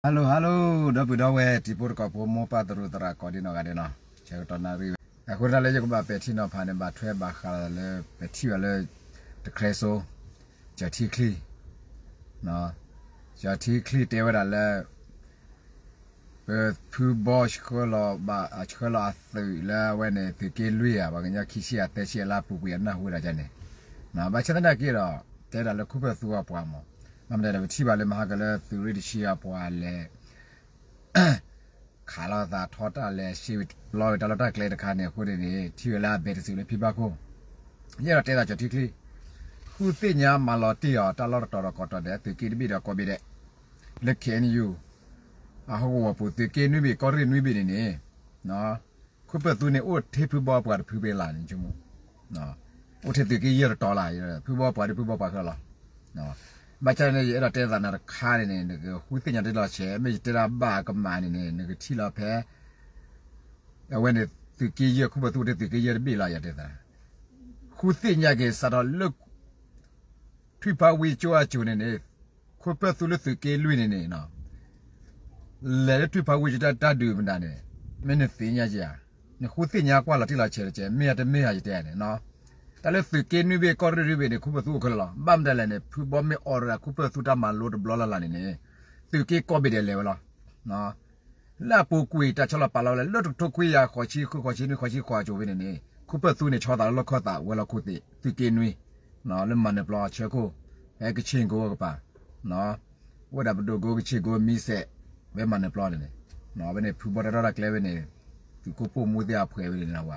Hello hello ဒီပုၢ်ဒီဝဲၢ် တံၤဖိတကီၢ်ဖိ မိၢ်ပၢ်သရူးသရၣ်ကိးဒံနီၢ်ဂၤဒဲးနီၤ, ဆၢကတီၢ်နၣ်ရံၣ်ဝဲ အဃိတၢ်လၢယကဘၣ်ပဲာ်ထံနီၤဖးန့ၣ် ဘၣ်ထွဲဘၣ်ဃးလၢ ပထံၣ်ဘၣ်လၢ တခရၢစိ ကၠီၤထံချံ ကၠီၤထံချံတဲဝဲဒၣ်လၢ ပဖုဘီဆှၢလီၤဘၣ် ဆှၢလီၤအသုးလၢအဝဲန့ၣ် သုးက့လွံၢ်ဧါ ပှၤကညီခံဆံယဲၢ်သၢဆံအလါပူၤကွံာ်အနၢ်ဟူဝဲဒၣ်န့ၣ်, ဘၣ်ဆၣ်သနာ်က့ဒီး တဲဒၣ်လၢခူပၢၢ်သူအပှၤမး, ဘၣ်မနုၤလဲၣ် ပထံၣ်ဘၣ်လၢမဟါကလၢသုးရ့ၣ်တဆံအပှၤလဲၤ ခးလိာ်သးထီတၢ်လဲၤ ရှဲဝံၤပျီဝံၤတၢ်လီၢ်တၢ်ကျဲတခါန့ၣ် အဃိန့ၣ်န့ၣ် ထံၣ်ဝဲလၢအဘဲတစူးလၢဖံဘၣ်ခိၣ်, ယအဲၣ်ဒိးတဲသးကၠီၤထံချံ, ဃုသ့ၣ်ညါမၤလီၤတံၢ်အီၤ တၢ်လီၢ်တတီၤဒီးကိးတီၤဒဲး သုးက့တဘ့ၣ်ဒီးကိးဘ့ၣ်ဒဲး, လၢ ခ့ၣ်အဲၣ်ယူၣ် အဟီၣ်ကဝီၤပူၤ သုးက့နွံဘ့ၣ် ကီၢ်ရ့ၣ်နွံဘ့ၣ်န့ၣ်န့ၣ် ခူပၢၢ်သူန့ၣ် အိၣ်ထဲဖုဘီပှၤတဖုဘ့ၣ်လၢ်န့ၣ် ဆိကမိၣ်, အိၣ်ထဲသုးက့ယဲၢ်တတီၤလၢ်, ဖုဘီပှၤဒီးဖုဘီပှၤဃၢလီၤ, ဘၣ်ဆၣ်န့ၣ် ယအဲၣ်ဒိးတဲသးနၤတခါန့ၣ်န့ၣ် နကဃုသ့ၣ်ညါတ့ၢ်လီၤဆဲး မ့ၢ်ယတဲဒၣ်ဘၣ်ကမၣ်န့ၣ်န့ၣ် နကထံၣ်လီၤဖဲ အဝဲန့ၣ် သုးက့ယဲၢ် ခူပၢၢ်သူအိၣ်ထဲသုးက့ယဲၢ်တဘ့ၣ်လီၤ ယတဲသး, ဃုသ့ၣ်ညါက့ၤစးထီၣ်လၢ ထွံၣ်ဖးဝံကၠိအစိၤန့ၣ်န့ၣ်, ခူပၢၢ်သူလၢသုးက့လွံၢ်န့ၣ်န့ၣ် လဲၤလၢထွံၣ်ဖးဝံကၠိတၢ်ဒုးမတၤန့ၣ်, မ့ၢ်နသ့ၣ်ညါဧါ, နဃုသ့ၣ်ညါကွၢ်လီၤတံၢ်လီၤဆဲးတကဲး မ့ၢ်ဧါတမ့ၢ်ဧါယတဲန့ၣ်, တၢ်လၢသုးက့နွံဘ့ၣ်ကီၢ်ရ့ၣ်နွံဘ့ၣ်န့ၣ် ခူပၢၢ်သူအိၣ်ခဲလၢာ်လီၤ, ဘၣ်မတၤလဲၣ်န့ၣ် ဖုဘီမ့ၢ်အိးဒီးခူပၢၢ်သူတၢ်မၤလိတဘျီလၢ်လၢ်န့ၣ်န့ၣ်, သုးက့ကိးဘ့ၣ်ဒဲးလဲၤဝဲလီၤ လၢအပူၤကွံာ်တၢ်ဆီလီၤပာ်လီၤဝဲလၢ လၢတကထိခွံကယၤဃိးဆံဃု ဃိးဆံနွံ ဃိးဆံဃိးအစိၤဖဲန့ၣ်န့ၣ် ခူပၢၢ်သူန့ၣ် ဆီသးလၢလီၢ်ခၢၣ်သးဝဲလီၤခိၣ်သ့ၣ် သုးက့နွံ, လၢမၤနၢၤပျီဆၢခိၣ် ဖဲကဆ့ၣ်ကိကပၤ, အိၣ်ဝဲဒၣ်ပဒိၣ်ကိကဆ့ၣ်ကိမံစဲး ဖဲမၤနၢၤပျီန့ၣ်န့ၣ်, ဖဲန့ၣ် ဖုဘီတၢ်ထီၣ်တၢ်ကျဲဖဲန့ၣ် သုးခိၣ်ပိာ်မူသ့ၣ်အဖှဲးဖဲန့ၣ်နဝဲ,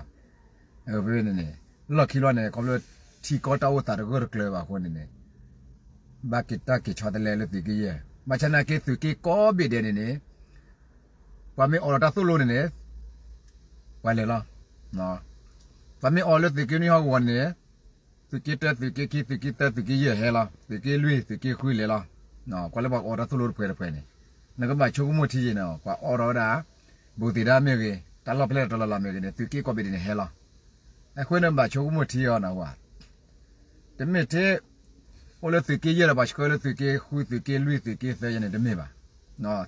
ဖဲန့ၣ်န့ၣ် လီၢ်ခံလီၤန့ၣ် ခီဖျိထံကီၢ်တၢ်အိၣ်သးတဂၢၢ်တကျၢၤဘၣ်အဃိန့ၣ်န့ၣ် ဘၣ်က့ၤတၢ်က့ၤဆီတလဲလၢသုးက့ယဲၢ်, ဘၣ်ဆၣ်သနာ်က့သုးက့ကိးဘ့ၣ်ဒဲးန့ၣ်န့ၣ် ပှၤမ့ၢ်အိးလီၤတၢ်သိၣ်လိန့ၣ်န့ၣ် ပှၤလဲၤလီၤ, ပှၤမ့ၢ်အိးလၢသုးက့နွံဟီၣ်ကဝီၤန့ၣ်န့ၣ် သုးက့တၢ သုးက့ခံ သုးက့သၢ သုးက့ယဲၢ်ဟဲလီၤ, သုးက့လွံၢ် သုးက့ဃုလဲၤလီၤ, ကွၢ်လၢပှၤအိးတၢ်သိၣ်လိတဖှဲးတဖှဲးန့ၣ်, နကဘၣ်ဆိကမိၣ်ထံယဲၢ်န့ၣ် ပှၤအိးထီၣ်ဝဲဒၣ် ဘူးသံးဒါမ့ၢ်ဂ့ၤ တၢ်လီၢ်ဖဲလဲၣ်တတီၤလီၤလီၤမ့ၢ်ဂ့ၤန့ၣ် သုးက့ကိးဘ့ၣ်ဒဲးန့ၣ်ဟဲလီၤ, အဃိန့ၣ်ဘၣ်ဆိကမိၣ်ထံအီၤနဝဲ တမ့ၢ်ထဲ အိၣ်လၢသုးက့ယဲၢ်ဒီးပှၤဆှၢလၢသုးက့ဃု သုးက့လွံၢ် သုးက့သၢယဲၢ်န့ၣ် တမ့ၢ်ဘၣ်,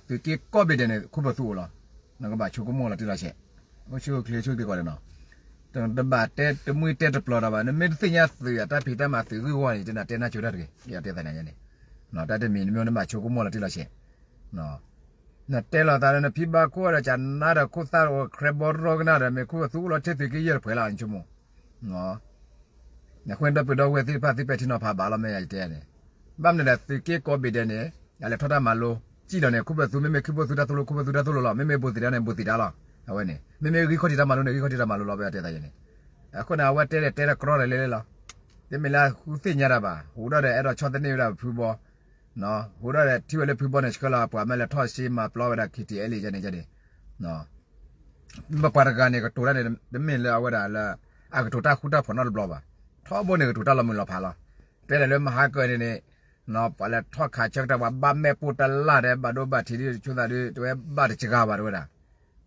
သုးက့ကိးဘ့ၣ်ဒဲးန့ၣ် ခူပၢၢ်သူအိၣ်လီၤ, နကဘၣ်ဆိကမိၣ်လီၤတံၢ်လီၤဆဲး, အိၣ်ဆူၣ်အိၣ်ချ့ဆူၣ်က့ၤကီးဒီးနီၤ, တဘၣ်တဲတမှံတဲတပျီၤတၢ်ဘၣ်, နမ့ၢ်တသ့ၣ်ညါသုးအတၢ်ဖံးတၢ်မၤ သုးဂ့ၢ်ဝီန့ၣ် ယတဲနၤတဲနၢ်ကၠိတၢ်တဂ့ၤ, ယတဲသးန့ၣ်န့ၣ်, တၢ်တမံၤနမ့ၢ်နဘၣ်ဆိကမိၣ်လီၤတံၢ်လီၤဆဲး နတဲလီၤသးလၢနဖံဘၣ်ခိၣ်ဒီးကနါဒီးခိၣ်သၣ်ဒီး ခရၢဘီရီကနၣ်ဒီးမ့ၢ်ခူၣ်သူအိၣ်လီၤထဲသုးက့ယဲၢ်တဖှဲးလၢ် နဆိကမိၣ်, အဃိန့ၣ်ဒီပုၢ်ဒီဝဲၢ်သ့ၣ်တဖၣ်သုပဲာ်ထံနီၤဖးဘၣ်လီၤ မ့ၢ်ယတဲန့ၣ်, ဘၣ်မနုၤဒီးသုးက့ကိးဘ့ၣ်ဒဲးန့ၣ် အလဲၤထီၣ်တၢ်မၤလိ စံၣ်လီၤန့ၣ် ခူပၢၢ်သူ မ့မ့ၢ်ခူပၢၢ်သူတၢ်သိၣ်လိ ခူပၢၢ်သူတၢ်သိၣ်လိလီၤ, မ့မ့ၢ်ဘူးသံးဒါန့ၣ် ဘူးသံးဒါလီၤ, အဝဲန့ၣ် မ့မ့ၢ်ဂံၢ်ခီၣ်ထံးတၢ်မၤလိန့ၣ် ဂံၢ်ခီၣ်ထံးတၢ်မၤလိလီၤ ပတဲသးယဲန့ၣ်, အဃိန့ၣ် အဝဲတဲဒီးတဲတကြၢးဒီးလဲၣ်လဲၣ်လီၤ, တမ့ၢ်လၢဃုသ့ၣ်ညါတၢ်ဘၣ်, ဟူးဒီးဒီးအဲၣ်ဒိးဆီတန့ၢ်ဝဲဒၣ်ဖုဘီ ဟူးဒီးဒီးထံၣ်ဝဲလၢဖုဘီန့ၣ် ဆှၢလီၤပှၤမ့ၢ်လဲၤထီၣ်စ့မၤပျီဝဲဒၣ် ခ့ၣ်ထံၣ်အဲလံ ယဲန့ၣ်ယဲန့ၣ်, ပှၤတဂၤန့ၣ်ကတိၤတၢ်န့ၣ် တမ့ၢ်လၢအဝဲဒၣ်လၢ အကတိၤတၢ်ဃူတၢ်ဖိးနီတဘျီဘၣ်, ထီဘိန့ၣ်ကတိၤတၢ်လီၤမုၢ်လီၤဖးလီၤ, တဲဒၣ်လၢမဟါကၢန့ၣ်န့ၣ်, ပှၤလဲၤထီၣ်ခးဆၢကတီၢ်ပှၤဘၣ်မဲာ်ပိၢ်တလၢ်ဒီး ဘၣ်ဒိဘၣ်ထံးဒ်ဆိသးဒ် တဝဲဘၣ်တစှၤဘၣ်တဝဲဒၣ်,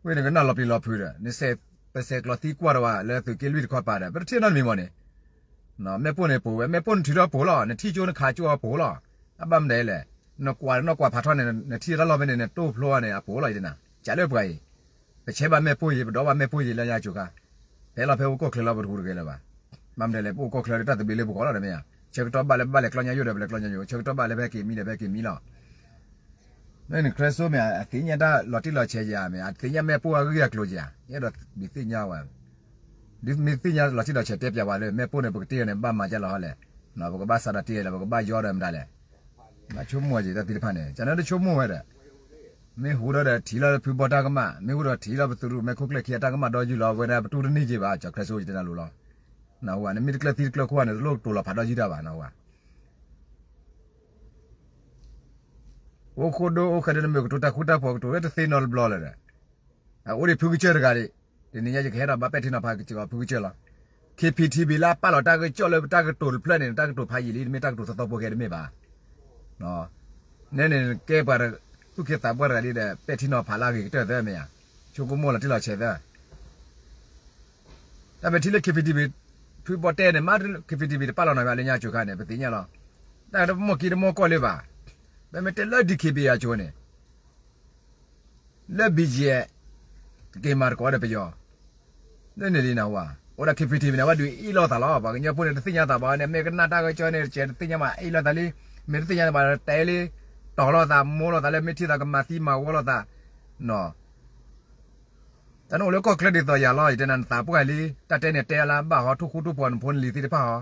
ဝဲန့ၣ်ကနၣ်လီၤပျံၤလီၤဖုးဒီး နစဲးပစဲးကျိးသံကွၢ်တဝဲလၢသုးက့လွံၢ်တခီပၤဒီး ပတထံၣ်နီတမံၤမီၢ်န့ၣ် မဲာ်ပိၢ်န့ၣ်ပိၢ်ဝဲ မဲာ်ပိၢ်နထုးထီၣ်ပိၢ်လီၤ နထံၣ်ကၠိနခးကၠိအပိၢ်လီၤ, အဘၣ်မနုၤလဲၣ်, နကွၢ်နီၢ်ကွၢ်ဖးထီန့ၣ် နထံၣ်တၢ်လီၢ်ဖဲန့ၣ် နတိၢ်ဖျိန့ၣ် အပိၢ်လီၤ ယတဲနၤ, ကးလၢပှၤအံၤ, ပဆဲးဘၣ်မဲာ်ပိၢ်ယံၤ ပဒီးဘၣ်မဲာ်ပိၢ်ယံၤလၢညါကၠိၤခါ, ဖဲလီၤဖဲအိၣ်ကီၢ်ချၢလီၤ ပတဟူးတဂ့ၤလၢၤဘၣ်, ဘၣ်မနုၤလဲၣ် ပအိၣ်ကီၢ်ချၢလၢတၢ်သဘျ့လၢပဂီၢ်လီၤဒီးမ့ၢ်ဧါ, ဆၢကတီၢ်ဘၣ်လၢဘၣ်လဲၤကျီညါယိၣ်ဒီးပလဲၤကျီညါယိၣ် ဆၢကတီၢ်ဘၣ်လၢဖဲက့ၤမံဒီးဖဲက့ၤမံလီၤ မ့ၢ်နခရၢစိမ့ၢ် အသ့ၣ်ညါတၢ်လီၤတံၢ်လီၤဆဲးယၤမ့ၢ် အသ့ၣ်ညါမဲာ်ပိၢ်အဂ့ၢ်အကျိၤယၤ, ယအဲၣ်ဒိးဒုးသ့ၣ်ညါဝဲ, ဒ်မ့ၢ်သ့ၣ်ညါလီၤတံၢ်လီၤဆဲးတဲပျးဝဲလၢ မဲာ်ပိၢ်န့ၣ် ပကတ့ၢ်အီၤန့ၣ် ဘၣ်မၤကၢ်လီၤဟီလဲၣ်, ပကဘၣ်စးဒီးတ့ၢ်အီၤလဲၣ် ပကဘၣ်ယီဒီးမတၤလဲၣ်, ဘၣ်ဆိကမိၣ်က့ၤတၢ်သ့ၣ်တဖၣ်န့ၣ် ကနၣ်တဆိကမိၣ်ဝဲဒီး, မ့ၢ်ဟူးဒီးဒီးထံၣ်လီၤဖုဘီတၢ်ကမၣ် မ့ၢ်ဟူးဒီးထံၣ်လီၤပသုးရူးမဲာ်ခိၣ်ကျၢၢ်ခံအတၢ်ကမၣ်ဒီးယုၢ်လီၤ ဝဲဒၣ်ပတူၢ်တန့ၢ်က့ၤဘၣ် ကၠီၤခရၢစိယတဲနၤလိၤလီၤ, နဝဲ နမ့ၢ်တကျၢၤသံတကျၢၤခိၣ်န့ၣ် တလိၣ်ကတိၤလီၤဖးဒီးယုၢ်တၢ်ဘၣ် နဝဲ အိၣ်ခိၣ်ဒိၣ်အိၣ်ခဲဒိၣ် နမ့ၢ်ကတိၤတၢ်ဃူတၢ်ဖိးကတိၤလၢတသ့နီတဘျီလၢၤဒီး, အအိၣ်ဒံးဖုကစၢၢ်တဂၤဒံး, တနံၤညါယကဟဲဒီးဘၣ်ပဲာ်ထံနီၤဖးက့ၤဖုကစၢၢ်လီၤ, K P T B လၢအပာ်လီၤတၢ်ကစီၣ်လၢတၢ်ကတိၤတဖျၢၣ်န့ၣ် တၢ်ကတိၤဖးယံာ်လံ တမ့ၢ်တၢ်ကတိၤသီသီဖိခဲ တမ့ၢ်ဘၣ်, နဲန့ၣ်ကဲပှၤသူၣ်က့သးပှၢ်တဂၤဒ်ဒီး ပဲာ်ထံနီၤဖးလၢအဂ့ၤကတၢၢ်သၢမ့ၢ်ဧါ, ဆိကမိၣ်လီၤတံၢ်လီၤဆဲးသၢ တၢ်ပဲာ်ထံလၢ K P T B ဖုဘီတဲန့ၣ် မ့ၢ် K P T B တပာ်လီၤနီၤဘၣ်လၢညါကၠိၤခါန့ၣ် ပသ့ၣ်ညါလီၤ, တၢ်တမီၢ်ကံတမီၢ်ကီၢ်လၢၤဘၣ်, ပမ့ၢ်တဲလၢ D K B A အကၠိၤန့ၣ်, လၢ ဘီကၠံၣ်အဲၣ် ကက့ၤမၤသကိးဒီးပယီၤ လၢန့ၣ်လံနဝၤ, အိၣ်ဒီး ခံဖံထံဖံန့ၣ် အဝဲဒုးအ့ၣ်လိာ်သးလီၤ. ပှၤကညီဖိန့ၣ် တသ့ၣ်ညါသးဘၣ်န့ၣ် မ့ၢ်ကနၣ်တၢ်ကစီၣ်န့ၣ် တကဲတသ့ၣ်ညါဘၣ် အ့ၣ်လိာ်သးလံ, မ့ၢ်တသ့ၣ်ညါဘၣ်တဲလံ, တီၢ်လိာ်သး မိၢ်လိာ်သးလၢမ့ၢ်ထံၣ်သးကမၤသံမၤဝီလိာ်သး, တၢ်နအိၣ်လၢကီၢ်ချၢဒ်သိးယၤလီၤ ယတဲနၤနသးပှၢ်လံ, တၢ်တဲန့ၣ်တဲလၢအဘၣ်ဟီ ထိၣ်ဃူထိၣ်ဖိးနဖိနလံၤသ့ၣ်တဖၣ်ဟီ,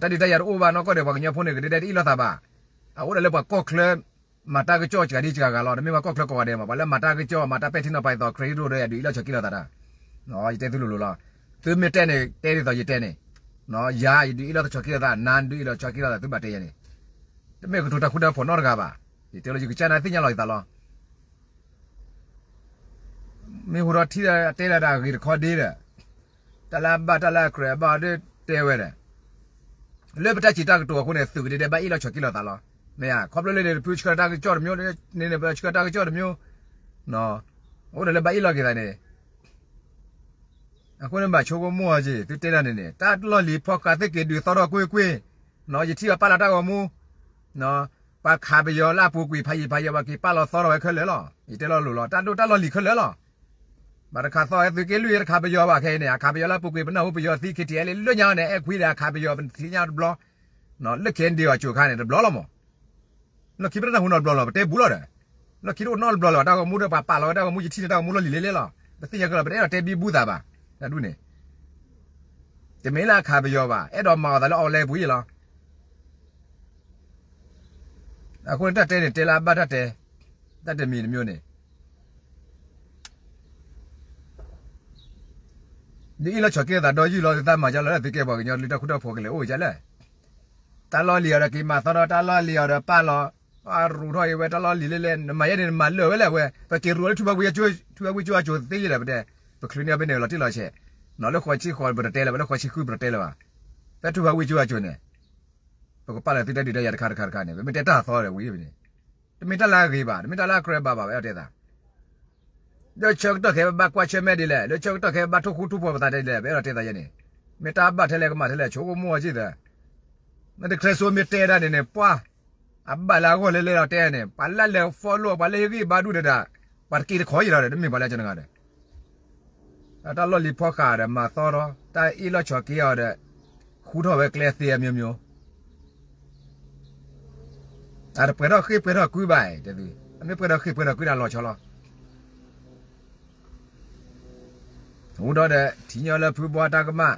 တၢ်ဒုးတၢ်ယၤတအိၣ်ဘၣ်နီၢ်ကီၢ်ဒီး ပှၤကညီဖိန့ၣ် ကဒဲဒဲတအ့ၣ်လိာ်သးဘၣ်, အအိၣ်ဒီးလၢပှၤကီၢ်ချၢ မၤတၢ်ကစီၣ်စှၤဒ်စှၤဂၤလီၤ, တမ့ၢ်ပှၤကီၢ်ချၢကိးဂၤဒဲးမး ပှၤလၢမၤတၢ်ကစီၣ် မၤတၢ်ပဲာ်ထံနီၤဖးဒ်သိး credit ဒိၣ်ဒီး ယဒုးအ့ၣ်လိာ်ဆိးက့လိာ်သးတၢ်, ယတဲသုလိၤလိၤလီၤ, သုမ့ၢ်တဲန့ၣ် တဲဒ်သိးယတဲန့ၣ်, ယၤ ယဒုးအ့ၣ်လိာ်ဆိးက့လိာ်သး နၤဒုးအ့ၣ်လိာ်ဆိးက့လိာ်သး သုဘၣ်တဲယၤန့ၣ်, တမ့ၢ်ကတိၤတၢ်ဃူတၢ်ဖိးနီတဂၤဘၣ်, ယတဲလီၤ ယကစၢ်နၤသ့ၣ်ညါလီၤယသးလီၤ မ့ၢ်ဟူထီၣ်ထံၣ်ဒီးတဲဒၣ်တၢ်အဂ့ၤတခီဒ့ဒီး, တၢ်လၢအဘၣ်တၢ်လၢအကြၢးအဘၣ်ဒီးတဲဝဲဒီး, လၢပတၢ်စံးတၢ်ကတိၤအဃိန့ၣ် သုးကဒဲဒဲဘၣ်အ့ၣ်လိာ်ဆိးက့လိာ်သးလီၤ, မ့ၢ်ဧါ, ခီဖျိလၢန့ၣ် ပဖုဆှၢတၢ်ကစီၣ်တမျိုး, န့ၣ်န့ၣ် ပဆှၢတၢ်ကစီၣ်တမျိုး, အိၣ်ဒီးလၢဘၣ်အ့ၣ်လိာ်က့ၤသးန့ၣ် အဃိန့ၣ်ဘၣ်ဆိကမိၣ်အီၤက့ၤ သုတဲဒၣ်န့ၣ်န့ၣ် တၢ်လီၢ်လံၤဖီဃးသ့ၣ်က့ၤဒုးသီထီၣ်ကွ့ၢ်ကွ့ၢ်, ယထံၣ်ဘၣ်ပာ်လီၤတၢ်ဂီၤမူ, ပှၤခးပယီၤလၢအပူၤကွံာ်ဖးယံာ်ဖးယံာ် ပှၤက့ၤပာ်လီၤသီထီၣ်ဝဲခဲလၢာ်လီၤ, ယတဲလီၤလိၤလီၤ တၢ်ဒိၣ်တၢ်လီၢ်လံၤခဲလၢာ်လီၤ, ဘၣ်တခးသီဝဲသုးက့လွံၢ်တခးပယီၤဘၣ်ခဲအံၤန့ၣ် အခးပယီၤလၢအပူၤကွံာ် ပနၢ်ဟူပယီၤသံ ခံထံၣ်အဲလံ လၢညါန့ၣ် အဲၣ်ခွံဒီးအခးပယီၤ ပထံၣ်ညါတဘျီ, လၢ ခံဒ့ၣ် အီၤကၠိၤခါန့ၣ် တဘျီလီၤမး လီၢ်ခံပတနၢ်ဟူနီတဘျီလီၤ ပတဲဘူးလီၤဒီး, လီၢ်ခံတအိၣ်နီတဘျီလၢၤဘၣ် တၢ်ဂီၤမူဒီးပှၤပာ်လီၤဝဲတၢ်ဂီၤမူ ယထံၣ်န့ၣ် တၢ်ဂီၤမူလီၢ်လံၤလဲလဲလီၤ, ပသ့ၣ်ညါခဲလၢာ် ပတအဲၣ်ဒိးတဲဘံဘူသးဘၣ်, တၢ်ဒ်န့ၣ်, တမ့ၢ်လၢအခးပယီၤဘၣ် အဲၣ်ဒိးမၤအီၤသးလၢ online ပူၤအံၤလီၤ, အဃိန့ၣ် တၢ်တဲန့ၣ် တဲလၢအဘၣ်တၢ်တဲ, တၢ်တမံၤတမံၤန့ၣ် ဒုးအ့ၣ်လိာ်ဆိးက့လိာ်သးဒီးယုၢ်လီၤ သုသးမၤကလီၤ သုကဲပှၤကညီလၢတၢ်ဃူတၢ်ဖိးကလဲၤအိၣ်ကလဲၣ်, တၢ်လီၢ်လံၤအီၤဒီးက့ၤမၤသီဒီး တၢ်လီၢ်လံၤအီၤဒီးပာ်လီၤ, အရူးထီၣ်အံၤဝဲတၢ်လီၢ်လံၤလဲလဲ နမၤယဲန့ၣ် နမၤလၢာ်ဝဲလဲၣ်ဝဲ ပက့ၤရူးလၢထူၣ်ဖးဝံၣ်ကၠိအကၠိသ့ယဲဒီး ပတဲ, ပချုးန့ၢ်အီၤဖဲန့ၣ် လီၤတံၢ်လီၤဆဲး, နီၤလၢဃိးဆံဃိးပတတဲလၢၤဘၣ် လၢဃိးဆံဃုပတတဲလၢၤဘၣ်, ဖဲထူၣ်ဖးဝံၣ်ကၠိအကၠိန့ၣ် ပကပာ်လီၤသုတၢ်ဒုးတၢ်ယၤတခါတခါတခါန့ၣ် ပမ့ၢ်တဲတၢ်သီဒီးဝံၤန့ၣ်, တမ့ၢ်တၢ်လၢအဂ့ၤဘၣ် တမ့ၢ်တၢ်လၢအကြၢးဘၣ်ဘၣ် ပအဲၣ်ဒိးတဲသး လၢဆၢကတီၢ်ခဲအံၤ ပဘၣ်ကွၢ်ဆၢၣ်မဲာ်ဒ်လဲၣ်, လၢဆၢကတီၢ်ခဲအံၤ ပဘၣ်ထိၣ်ဃူထိၣ်ဖိးပသးဒ်လဲၣ် ပအဲၣ်ဒိးတဲသးယဲန့ၣ်, မ့ၢ်တၢ်ဘၣ်ထဲလဲၣ်ကမၤထဲလဲၣ် ဆိကမိၣ်အီၤက့ၤသၢ, နတချဲစိမ့ၢ်တဲဒၣ်န့ၣ်န့ၣ် ပှၤ အဘၣ်လၢအဂီၢ်လဲၣ်လဲၣ်ဒီးတဲန့ၣ် ပှၤလၢလဲၤ follow ပှၤလၢဟ့ၣ်ဂံၢ်ဘါဒူၣ်ဒီးဒၣ် ပှၤတက့ၢ်တခီယံၤဒီး တမ့ၢ်ပှၤလၢကနဂၤဒီး တၢ်လီၢ်လံၤဖီဃာ်ဒီးမၤသီထီၣ် တၢ်အ့ၣ်လိာ်ဆိးက့အီၤဒီး ဃူထီၣ်ဝဲကျဲသ့အမျိုးမျိုး အတပှဲၤထီၣ်ဃ့ၢ်ပှဲၤထီၣ်ကွံဘၣ်, အမ့ၢ်ပှဲၤထီၣ်ဃ့ၢ်ပှဲၤထီၣ်ကွံဒီးလီၤဆီလီၤ. ဟူဒီးဒီး ထံၣ်ညီလၢဖုဘီတၢ်ကမၣ်,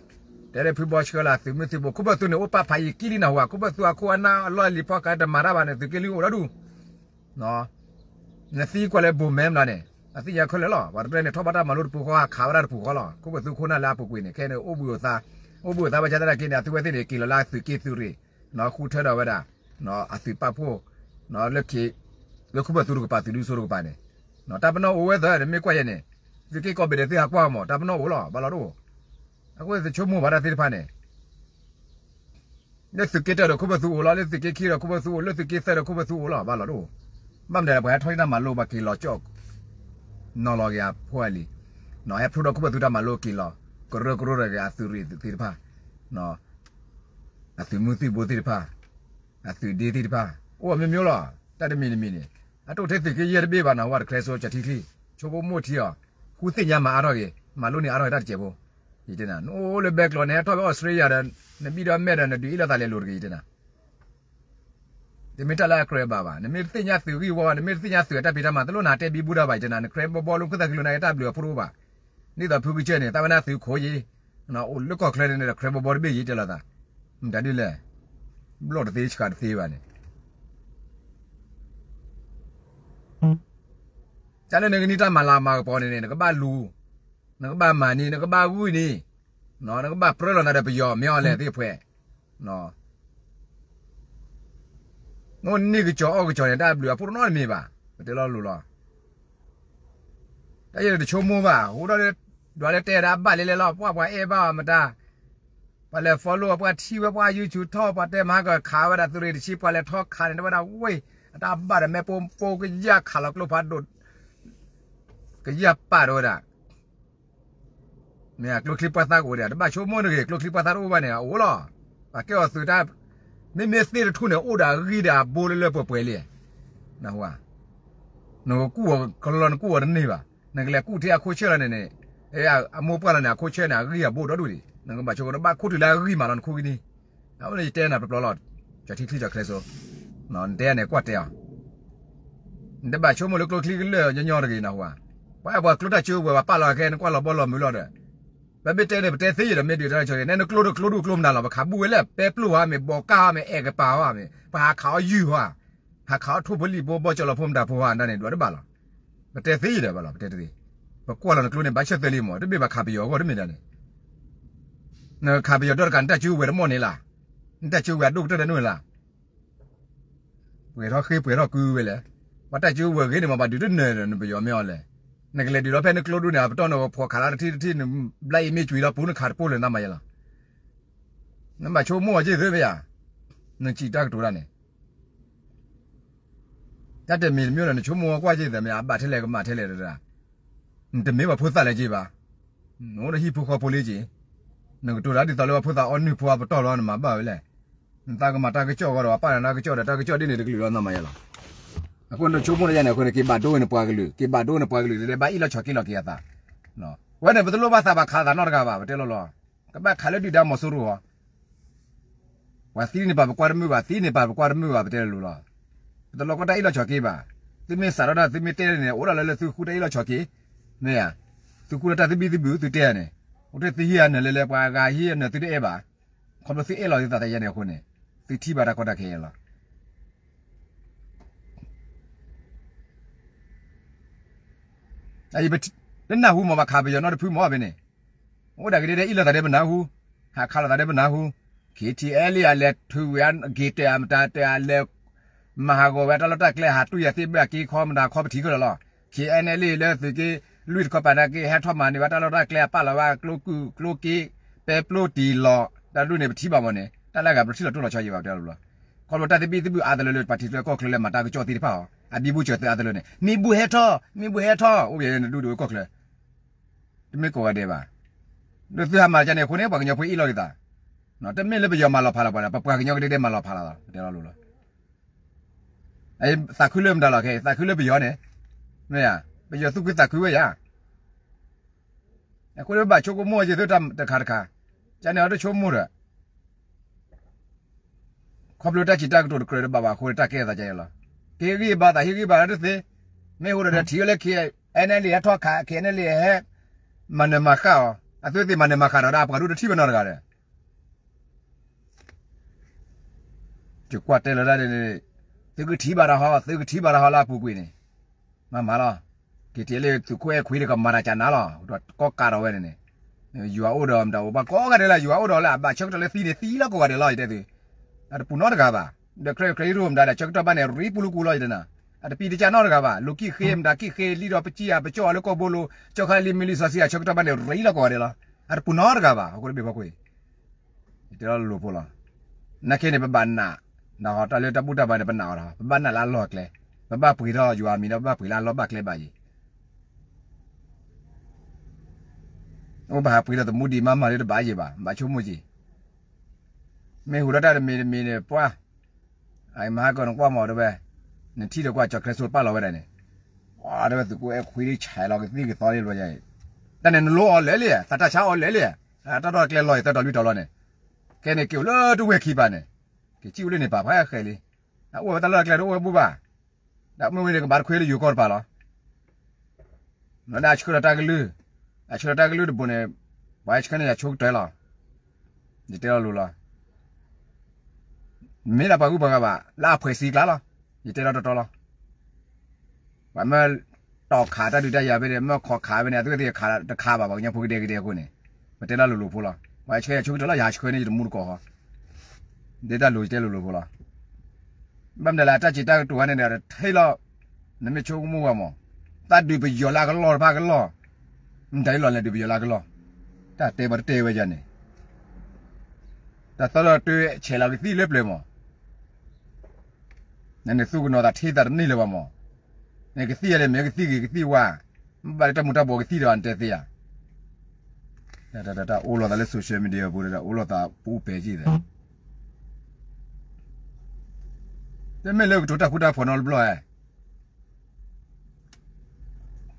တဲလၢဖုဘီဆှၢလၢသုးမုၢ်သံၣ်ဘိ ခိၣ်ပၢၢ်သုးန့ၣ် အိၣ်ပာ်ဖးယံာ်ကံလံနၢ်ဟူဧါ, ခိၣ်ပၢၢ်သုးအခိၣ်အနၢ်အလီၢ်လံၤဖီဃာ်တမၤတၢ်ဘၣ်န့ၣ် သုးက့လွံၢ်အိၣ်ဒီဒူၣ် နသံကွၢ်လၢဘိးမဲမနုၤန့ၣ် အသ့ၣ်ညါခဲလၢာ်လီၤ. ပှၤတဖၣ်န့ၣ် ထီၣ်ဘၣ်တၢ်မၤလိတပူၤဃီ ခးဝဲဒၣ်တပူၤဃီလီၤ. ခိၣ်ပၢၢ်သုးခိၣ်နၢ်လၢအပူၤကွံာ်န့ၣ် ခဲအံၤန့ၣ် အိၣ်ဘှံးအိၣ်သါ, အိၣ်ဘှံးအိၣ်သါဘၣ်ဆၣ်သနာ်က့န့ၣ် အသုဝဲသ့ၣ်န့ၣ် က့ၤလီၤလၢအသုးက့သုးရ့ၣ်, ဃူထၢဒီးဝဲဒၣ် အသုးပာ်ဖှိၣ် လၢ လၢခိၣ်ပၢၢ်သုးတကပၤ သုးဒူစိတကပၤန့ၣ်, တၢ်ပနီၣ်အိၣ်ဝဲသၢ နမ့ၢ်ကွၢ်ယဲန့ၣ် သုးက့ကိးဘ့ၣ်ဒီးသုဟးကွၢ်မး တၢ်ပနီၣ်အိၣ်လီၤ ဘၣ်လီၤတအိၣ်. အဃိသုဆိကမိၣ်ဘၣ်တၢ်သ့ၣ်တဖၣ်န့ၣ် လၢသုးက့တၢဒီးခိၣ်ပၢၢ်သုးအိၣ်လီၤ, လၢသုးက့ခံဒီးခိၣ်ပၢၢ်သုးအိၣ်, လၢသုးက့သၢဒီးခိၣ်ပၢၢ်သုးအိၣ်လီၤ ဘၣ်လီၤတအိၣ်. ဘၣ်မနုၤဒီး ပှၤဟဲထီၣ်န့ၢ်တၢ်မၤလိ ပှၤက့ၤလီၤကၠီၣ် နီၤလီၤက့ၤအဖိအလံၤ, ဟဲဖျိဒီးခိၣ်ပၢၢ်သုးတၢ်မၤလိက့ၤလီၤ ကရၢကရိဒီးက့ၤအသုးရ့ၣ်သ့ၣ်တဖၣ်, အသုးမုၢ်သံၣ်ဘိသ့ၣ်တဖၣ်, အသုးဒ့သ့ၣ်တဖၣ်, အိၣ်အမျိုးမျိုးလီၤ. တၢ်တမံၤတမံၤန့ၣ် အတအိၣ်ထဲသုးက့ယဲၢ်တဘ့ၣ်ဘၣ်နီၤ ဝဲတချဲစိကထံချံ, ဆိကမိၣ်ထံအီၤ, ဃုသ့ၣ်ညါမၤအါထီၣ်က့ၤ, မၤလိန့ၢ်အါထီၣ်က့ၤတၢ်တစဲးဖိ, ယတဲနၤ နအိၣ်လၢဘဲကျိး နဟဲထီၣ်ဖဲအီစထြ့လယါဒီး နဘံၣ်ဒီးမဲာ်ဒီး နဒုးအ့ၣ်လိာ်သးလဲၤလိာ်တဂ့ၤ ယတဲနၤ တမ့ၢ်တၢ်လၢအကြၢးဘၣ်ဘၣ်. နမ့ၢ်တသ့ၣ်ညါသုးဂံၢ်ဝီဘၣ်, နမ့ၢ်တသ့ၣ်ညါသုးအတၢ်ဖံးတၢ်မၤ တလိၣ်နဟးတဲဘံဘူတၢ်ဘၣ် ယတဲနၤ, နကြဲးဘီဘီလၢနခိၣ်သၣ်ခံလိၤနၤ ယတၢ်ဘျုးအဖှိၣ်တအိၣ်ဘၣ်. ဒ်သိးဖုကစၢၢ်န့ၣ် သးဝဲနၢ်သုးခိၣ်ယံၤ, အိၣ်လၢကီၢ်ချၢန့ၣ်ဒီး ကြဲးဘီဘီတဘ့ၣ်ယံၤတဲလိာ်သး, မတၤဒ်လဲၣ်, ဘျီၣ်တသ့ဆှးတသ့ဘၣ်န့ၣ် တၢ်လၢနကနံၣ်တၢ်မၤလၤမၤကပီၤန့ၣ်န့ၣ် နကဘၣ်လူၤ, နကဘၣ်မၤန့ၢ်, နကဘၣ်ဂုာ်န့ၢ်, နကဘၣ်ပြၢလီၤနၤဒီးပယီၤ မ့ၢ်အီၤလဲၣ်သ့ၣ်ဖှဲး, နအိၣ်နံၣ်ကစီၤအီၣ်ကစီၤန့ၣ် တၢ်ဘျုးအဖှိၣ်တနီတမံၤဘၣ်, ပတဲလီၤလိၤလီၤ. တၢ်ယဲၢ်တဆိကမိၣ်ဘၣ်, ဟူဒီး ဒွးလၢတဲဒၣ်ဘၣ်လဲၣ်လဲၣ်လီၤ, ပှၤပှၤအဲၣ်ဘၣ်အီၤမတၤ ပှၤလဲၤ follow ပှၤထံၣ်ဝဲပှၤ YouTube ထီၣ် ပှၤတဲမၤဟးကခးဝဲဒၣ်သုးရ့ၣ်တဆံ ပှၤလဲၤထီၣ်ခးန့ၣ် တဲဝဲဒၣ်ဝဲ အတၢ်ဘၣ်ဒီးမ့ၣ်ပိၢ်ပိၢ်ကယၢ်ခးလီၤကျိဖးဒိၣ် ကယၢ်ပာ်ဒီးဝဲဒၣ် မ့ၢ်ကျိချံပှၢ်သၣ်ကအိၣ်ဒီး တဘၣ်ဆိကမိၣ်တဂ့ၤ, ကျိချံပှၢ်သၣ်တအိၣ်ဘၣ်န့ၣ် အအိၣ်လီၤ. ပှၤကဲအီၤသုးတၢ် မ့မ့ၢ်သ့ၣ်တထူၣ်န့ၣ် အိၣ်ဒီးအဂံၢ်ဒီးအဘိလၢလၢပှဲၤပှဲၤလံ, နၢ်ဟူဧါ. နကကူၣ်အီၤကလီနကူၣ်အီၤတန့ၢ်ဘၣ်. နကလဲၤကူၣ်ထဲအခိၣ်ဆၢလီၤန့ၣ်န့ၣ်, အမိၢ်ပှၢ်လီၤန့ၣ် အခိၣ်ဆၢန့ၣ် အဂံၢ်အဘါဒီဒူၣ်ဒံး, နကဘၣ်ဆိကမိၣ် နဘၣ်ခူၣ်တုၤလၢအဂံၢ်မးလီၤနခိၣ်ဂံၢ်န့ၣ်. အဝဲန့ၣ်ယတဲနၤပျီပျီလီၤ, ကၠီထံချံကၠီချဲစိ, နတဲန့ၣ်ကွၢ်တဲအီၤ, နတဘၣ်ဆိကမိၣ်လၢကျိချံကလၢာ်ညီညီတဂ့ၤနဟူဧါ. ပှၤအဲၣ်ပှၤကျိတၢ်စုကဝဲၤ ပှၤပာ်လီၤအခဲနကွၢ်လီၤဘီလီၤမုာ်လီၤဒီး, ပမ့ၢ်တဲန့ၣ် ပတဲသ့ယဒီး မ့ၢ်ဒုးတၢ်ကၠီန့ၣ် နကျိတကျိဒူၣ်ကျိမနုၤလီၤ, ပခးဘူးဝဲလၢပဲပျိၢ်ဧါမ့ၢ် ဘီကၢ်ဧါမ့ၢ် အဲၣ်ကပၤဧါမ့ၢ် ပဟးခးအီၤယုၢ်ဧါ, ဟးခးအီၤထိၣ်ဖိလံၣ်ဖိ ဘီကၠီလီၤဖိမတၤဖိဧါ ဒ်န့ၣ် ဒွးတဘၣ်လီၤ. ပတဲသ့ယဒီးဘၣ်လီၤ ပတဲတသ့, ပကွၢ်လီၤနကျိန့ၣ် ဘၣ်ဆၢသၢလံမး တဘ့ၣ်ဘၣ်ခးပယီၤအဂီၢ်တမ့ၢ်ဒ်န့ၣ်, နခးပယီၤဒီတကး နတၢ်စုကဝဲၤတမီၢ်န့ၣ်လီၤ, နတၢ်စုကဝဲၤအဒိၣ်ကတၢၢ်တန့ၢ်လီၤ. ပှဲၤထီၣ်ဃ့ပှဲၤထီၣ်ကုဝဲလဲၣ်, ပှၤတၢ်စုကဝဲၤဂ့ၤန့ၣ်မး ဘၣ်ဒုးတနၢၤဒီး နပယီၤမ့ၢ်အီၤလဲၣ်, နကလဲၤဒုးဒီးဖဲနကျိဒူၣ်န့ၣ် အပတီၢ်နကဖှီၣ်ခးလၢတထံၣ်တထံၣ် နဘျါအံၤမ့ၢ်ကွံာ်ဒီးပူၤ နခးတပိၢ်လၢၤနၤမးယဲလီၤ. နဘၣ်ဆိကမိၣ်အီၤက့ၤသုမ့ၢ်ဧါ, နစံးတၢ်ကတိၤတၢ်န့ၣ် တၢ်တမံၤတမံၤဒီး နဆိကမိၣ်ကွၢ်က့ၤသ့မ့ၢ် အဘၣ်ထဲလဲၣ်ကမၣ်ထဲလဲၣ်တဒၣ်, နတမ့ၢ်ပှၤဖိသၣ်လဲၣ်က့ၤဘၣ်, နအိၣ်ဒီးဟံၣ်ဖိဃီဖိလံက့ၤ, နကတိၤတၢ်ဒ်သိးလၢပှၤဖိသၣ်အီနုၢ်ဖိအပတီၢ်လီၤ နမၤဘၣ်ဝဲလဲၣ်, နသးကမၤတၢ်ကစီၣ်ဂီၢ်ဒီး ပာ်နတၢ်ကစီၣ်ဒီး တၢ်ကစီၣ်ဒ်န့ၣ်တကလုာ်လီၤ နမၤယဲလီၤ. အဃိနဆိကမိၣ်လၢယဲန့ၣ် အဃိန့ၣ် က့ၤဘၣ်ဒိဝဲနပှၤကလုာ် က့ၤဘၣ်ဒိဝဲနပှၤကလုာ် တဲဘၣ်အ့ၣ်လိာ်ဆိးက့လိာ်က့ၤအသး, ဝဲန့ၣ် ပတလိၣ်ဘၣ်သးဘၣ်ခးသးနီတဂၤဘၣ် ပတဲလီၤလီၤ, ကဘၣ်ခးလၢဒုၣ်ဒါမီၤစိရိၤအီၤ ပှၤသံန့ၣ်ပာ်ပကွၢ်တမုာ်ဘၣ် သံန့ၣ်ပာ်ပကွၢ်တမုာ်ဘၣ် ပတဲလိၤလီၤ. ပတလိၣ်ကီတၢ်အ့ၣ်လိာ်ဆိးက့ဘၣ်. သုမ့ၢ်စးထီၣ်တၢ် သုမ့ၢ်တဲန့ၣ် အိၣ်ဒၣ်လၢလၢသုဃုတၢ်အ့ၣ်လိာ်ဆိးက့, မ့ၢ်ဧါ, သုဃုလၢတၢ်သဘံၣ်သဘုၣ် သုတဲန့ၣ်, အိၣ်ထဲသုဟံးအနၢၤလၢလၢ ပှၤဂၤဟံးအနၢၤသုတအဲၣ်ဘၣ်. ခီဖျိသုအဲၣ်လီၤသုသးသယဲန့ၣ်အဃိန့ၣ် သုထံၣ်ဘၣ်တၢ်ကီတၢ်ခဲအံၤလီၤ. တနၢ်ဟူမး ဘၣ်ခးပယီၤနီတဖုမးဖဲန့ၣ်, အိၣ်ဒၣ်ကဒဲဒဲ အ့ၣ်လိာ်သးဒဲပနၢ်ဟူ, ဟးခးလိာ်သးဒဲပနၢ်ဟူ, KTLA အလဲၤထုးဝဲအဂ့ၤတၢ်အမတၤတၢ်အလဲၤ မၤဟးဂီၤဝဲတၢ်လီၢ်တၢ်ကျဲ ဟးတူၢ်ယၤသ့ၣ်ဘၣ်က့ၤခီမတၤခီပထံးကလီၤလီၤ. KNLA လၢသုးက့လွံၢ်တခီပၤနာ်က့ ဟဲထီၣ်မၤန့ၢ်ဝဲတၢ်လီၢ်တၢ်ကျဲ အပာ်လီၤဝဲကျိကုၢ်ကျိက့ ပဲပျိတံၢ်လီၤ တၢ်ဒ်န့ၣ် ပထံၣ်ဘၣ်မးန့ၣ် တၢ်လၢအဂၤပတထံၣ်လီၤတိၢ်လီၤဆီယံၤဘၣ် ပတဲလီၤလီၤ. ခီဖျိတၢ်သဘံၣ်သဘုၣ်အါတလၢလၢပှၤထံးကျဲကီၢ်ချၢလၢမၤတၢ်ကစီၣ်သ့ၣ်တဖၣ်အီၤ အဘံဘူဆၢၤသုးအါတလၢန့ၣ် မ့ၢ်ဘူၣ်ဟဲထီၣ် မ့ၢ်ဘူၣ်ဟဲထီၣ် အိၣ်ယဲန့ၣ်ဒူၣ်ဒိၣ်ဝဲကီၢ်ချၢ တမ့ၢ်ကိးဂၤဒဲးဘၣ်. ဒီးသုဟးမၤကန့ၣ်အဃိန့ၣ် ပှၤကညီဖိအ့ၣ်လိာ်က့ၤသး, တမ့ၢ်လၢပယီၤမၤလီၤဖးလီၤပှၤဒီး ပပှၤကညီကဒဲဒဲမၤလီၤဖးလီၤသး ပတဲလီၤလိၤလီၤ. သးခုလၢမတၤလီၤခဲအံၤ သးခုလၢပယီၤန့ၣ်, မ့ၢ်ဧါ, ပယီၤသူၣ်ခုသးခုဝဲယၤ အဃိန့ၣ် ပဘၣ်ဆိကမိၣ်က့ၤသုတၢ်တခါတခါ, ကန့ၣ်အီၤတဆိကမိၣ်ဒီး ခီဖျိတၢ်စံးတၢ်ကတိၤတကြၢးတဘၣ်ဘၣ်အဃိ တၢ်ကဲအသးကန့ၣ်လီၤ. ကဟ့ၣ်ဂံၢ်ဘါသး ဟ့ၣ်ဂံၢ်ဘါသးတသ့, မ့ၢ်ဟူဒီးဒီးထံၣ်ဝဲလၢ KNLA ဟဲထီၣ်ခး KNLA ဟဲ မၤနၢၤမၤဃၣ်အီၤ, အသုသ့ၣ်မၤနၢၤမၤဃၣ်ဒီး အပှၤဒိၣ်တထံၣ်ဝဲနီတဂၤဒီး ယကွၢ်တဲလီၤတၢ်န့ၣ်, သုကထံၣ်ဘၣ်တၢ်ဟီ, သုကထံၣ်ဘၣ်တၢ်ဟီလၢအပူၤကွံာ်န့ၣ်, မၤမၤလီၤ. က့ၤထံၣ်လၢသုးခိၣ်အဲၣ်ခွံတကမၤတၢ်ကနၤလီၤ, ကီကးထီၣ်ဝဲန့ၣ်န့ၣ်, ယွၤအိၣ်ဒီးမတၤအိၣ်ဘၣ်ကိးဂၤဒဲးလီၤ, ယွၤအိၣ်ဒီးလၢအဘၣ်ဆၢကတီၢ်လၢသံန့ၣ် သံလီၤကိးဂၤဒဲးလီၤ ယတဲသု, အတပူၤနီတဂၤဘၣ်. ဒီးကြၢးကြၢးယရိမတၤဒီး ဆၢကတီၢ်ဘၣ်န့ၣ် ရံပူၤလူၤကူၤလီၤယတဲနၤ, အတပံတကၢ်နီတဂၤဘၣ်. လူၤကံၣ်ဃ့မတၤကံၣ်ဃ့ လံဒီးပစံၣ်အပကၠီၣ်အီၤလၢကီၢ်ဘိလိၤ ကၠီၣ်ခါလံမ့ၢ်လံစီဆှံ အဆၢကတီၢ်ဘၣ်န့ၣ်ရံလီၤကိးဂၤဒဲးလီၤ. အတပူၤနီတဂၤဘၣ် ဟီၣ်ခိၣ်တဘ့ၣ်ဖီခိၣ်အံၤ ယတဲလီၤလိၤဖိလီၤ. နာ်က့န့ၣ် ပဘၣ်နာ်, နဟီတၢ်လၢတၢ်ဘူၣ်တၢ်ဘါန့ၣ် ပနာ်အီၤဒီး ပဘၣ်နာ်လၢအလီၢ်အကျဲ, ပဘၣ်ပှ့ၤထီၣ်ယွၤအမံၤဒီး ပဘၣ်ပှ့ၤလၢအလီၢ်ဘၣ်ကျဲဘၣ်ယံၤ, အိၣ်ဘၣ်ဟးပှ့ၤဒီးသမူဒံးမးမးလၢတဘၣ်ယံၤဘၣ်, ဘၣ်ဆိကမိၣ်က့ၤ, မ့ၢ်ဟူဒီးတၢ်တမံၤတမံၤန့ၣ် ပှၤ အမၤဟါကီနကွၢ်မးတဲဝဲ, နထံၣ်ဒီးကွၢ်ကၠီၤခရံစိပာ်လီၤဝဲဒၣ်န့ၣ်, ပှၤတဲဝဲသုးကိးအဲၣ်ခွံဒ်ဆဲးလီၤကသံၣ်ကသီလံဘျီယါအံၤ, တၢ်န့ၣ်နလိအီၤလၢာ်လံ, သးတၢ်ဆါအီၤလၢာ်လံ, တၢ်ထီၣ်တၢ်ကျဲလီၤအံၤ တၢ်တီၤလွံၢ်တီၤလီၤန့ၣ်, ခဲန့ၣ်က့ၤအိၣ်လၢတဝဲၢ်ခံပၤန့ၣ်, က့ၤစံၣ်အိၣ်လၢန့ၣ်ပာ်ဖးဃဲးလံ, အအိၣ်ဝဲတၢ်လီၢ်တၢ်ကျဲတအိၣ်ဝဲဘူၣ်ဘၣ်, ဒီးမ့ၢ်ဝဲန့ၣ်ကဘၣ်တခွဲလၢယိၤကီၢ်တပၤလီၤ. လီၤဒၣ်အဆှၢလီၤတၢ်ကလုၢ်, အဆှၢလီၤတၢ်ကလုၢ်တဘိန့ၣ်, ပှၤဆှၢန့ၢ်ယၤဆိကတၢၢ်လီၤ. ယတဲလီၤလိၤလီၤ. မ့ၢ်ဒၣ်ပှၤဂုၤပှၤဂၤဘၣ်, လၢအဖှဲးစံကျါလီၤ. ယတဲလီၤတီတီလီၤ. ပှၤမ့ၢ်တီၢ်ခးတၢ်ဒုးတၢ်ယၤဖဲန့ၣ်, မ့ၢ်ခိးခးဖဲန့ၣ်, အသုဝဲသ့ၣ်ခးတခးဘၣ်, ပှၤကညီဖိကဒဲကဒဲအဃိန့ၣ်, ပတဲလီၤလိၤလိၤဖိလီၤ. ပှၤဆှၢယၤဆိကတၢၢ်လီၤ, ယဟးဆှၢန့ၢ်ယတမူတကိးဃီ ဒ်တၢ်လိၤယတဲလိၤလိၤဖိလီၤ. ဘၣ်မနုၤလဲၣ် အတၢ်စံးတၢ်ကတိၤဝဲန့ၣ်ဒီး ထဲလီၤ, နမ့ၢ်ဆိကမိၣ်ဝဲမး, သးဒုးပယီၤလၢအကလီၢ်တဖၣ်ကလီၢ်, မတၤဒ်လီၤလဲၤဒုးပယီၤလၢအကလီၢ်, တၢ်တဲပှၤတတဲဝဲယၤန့ၣ်, တၢ်သီဒီးတုၤဆဲးလီၤကသံၣ်လၢပျၢၤမး, နန့ၣ်သူၣ်ကနိးသးထံသးတန့ၢ်လၢၤဘၣ်မး, နကသံၣ်ယၤန့ၣ် မ့ၢ်ကသံၣ်ဂ့ၤကသံၣ်ဝါ, မ့ၢ်ဘၣ်လၢတၢ်မူၤတၢ်ဘှီးကသံၣ်ဒီးနတဲသ့ဧါ. တၢ်အိၣ်လီၤသးလၢ social media ပူၤဒီး အိၣ်လီၤသးပူၤပဲာ်ကံၢ်သဲး, တမ့ၢ်လၢကတိၤတၢ်ဃူတၢ်ဖိးနီတဘျီဧါ.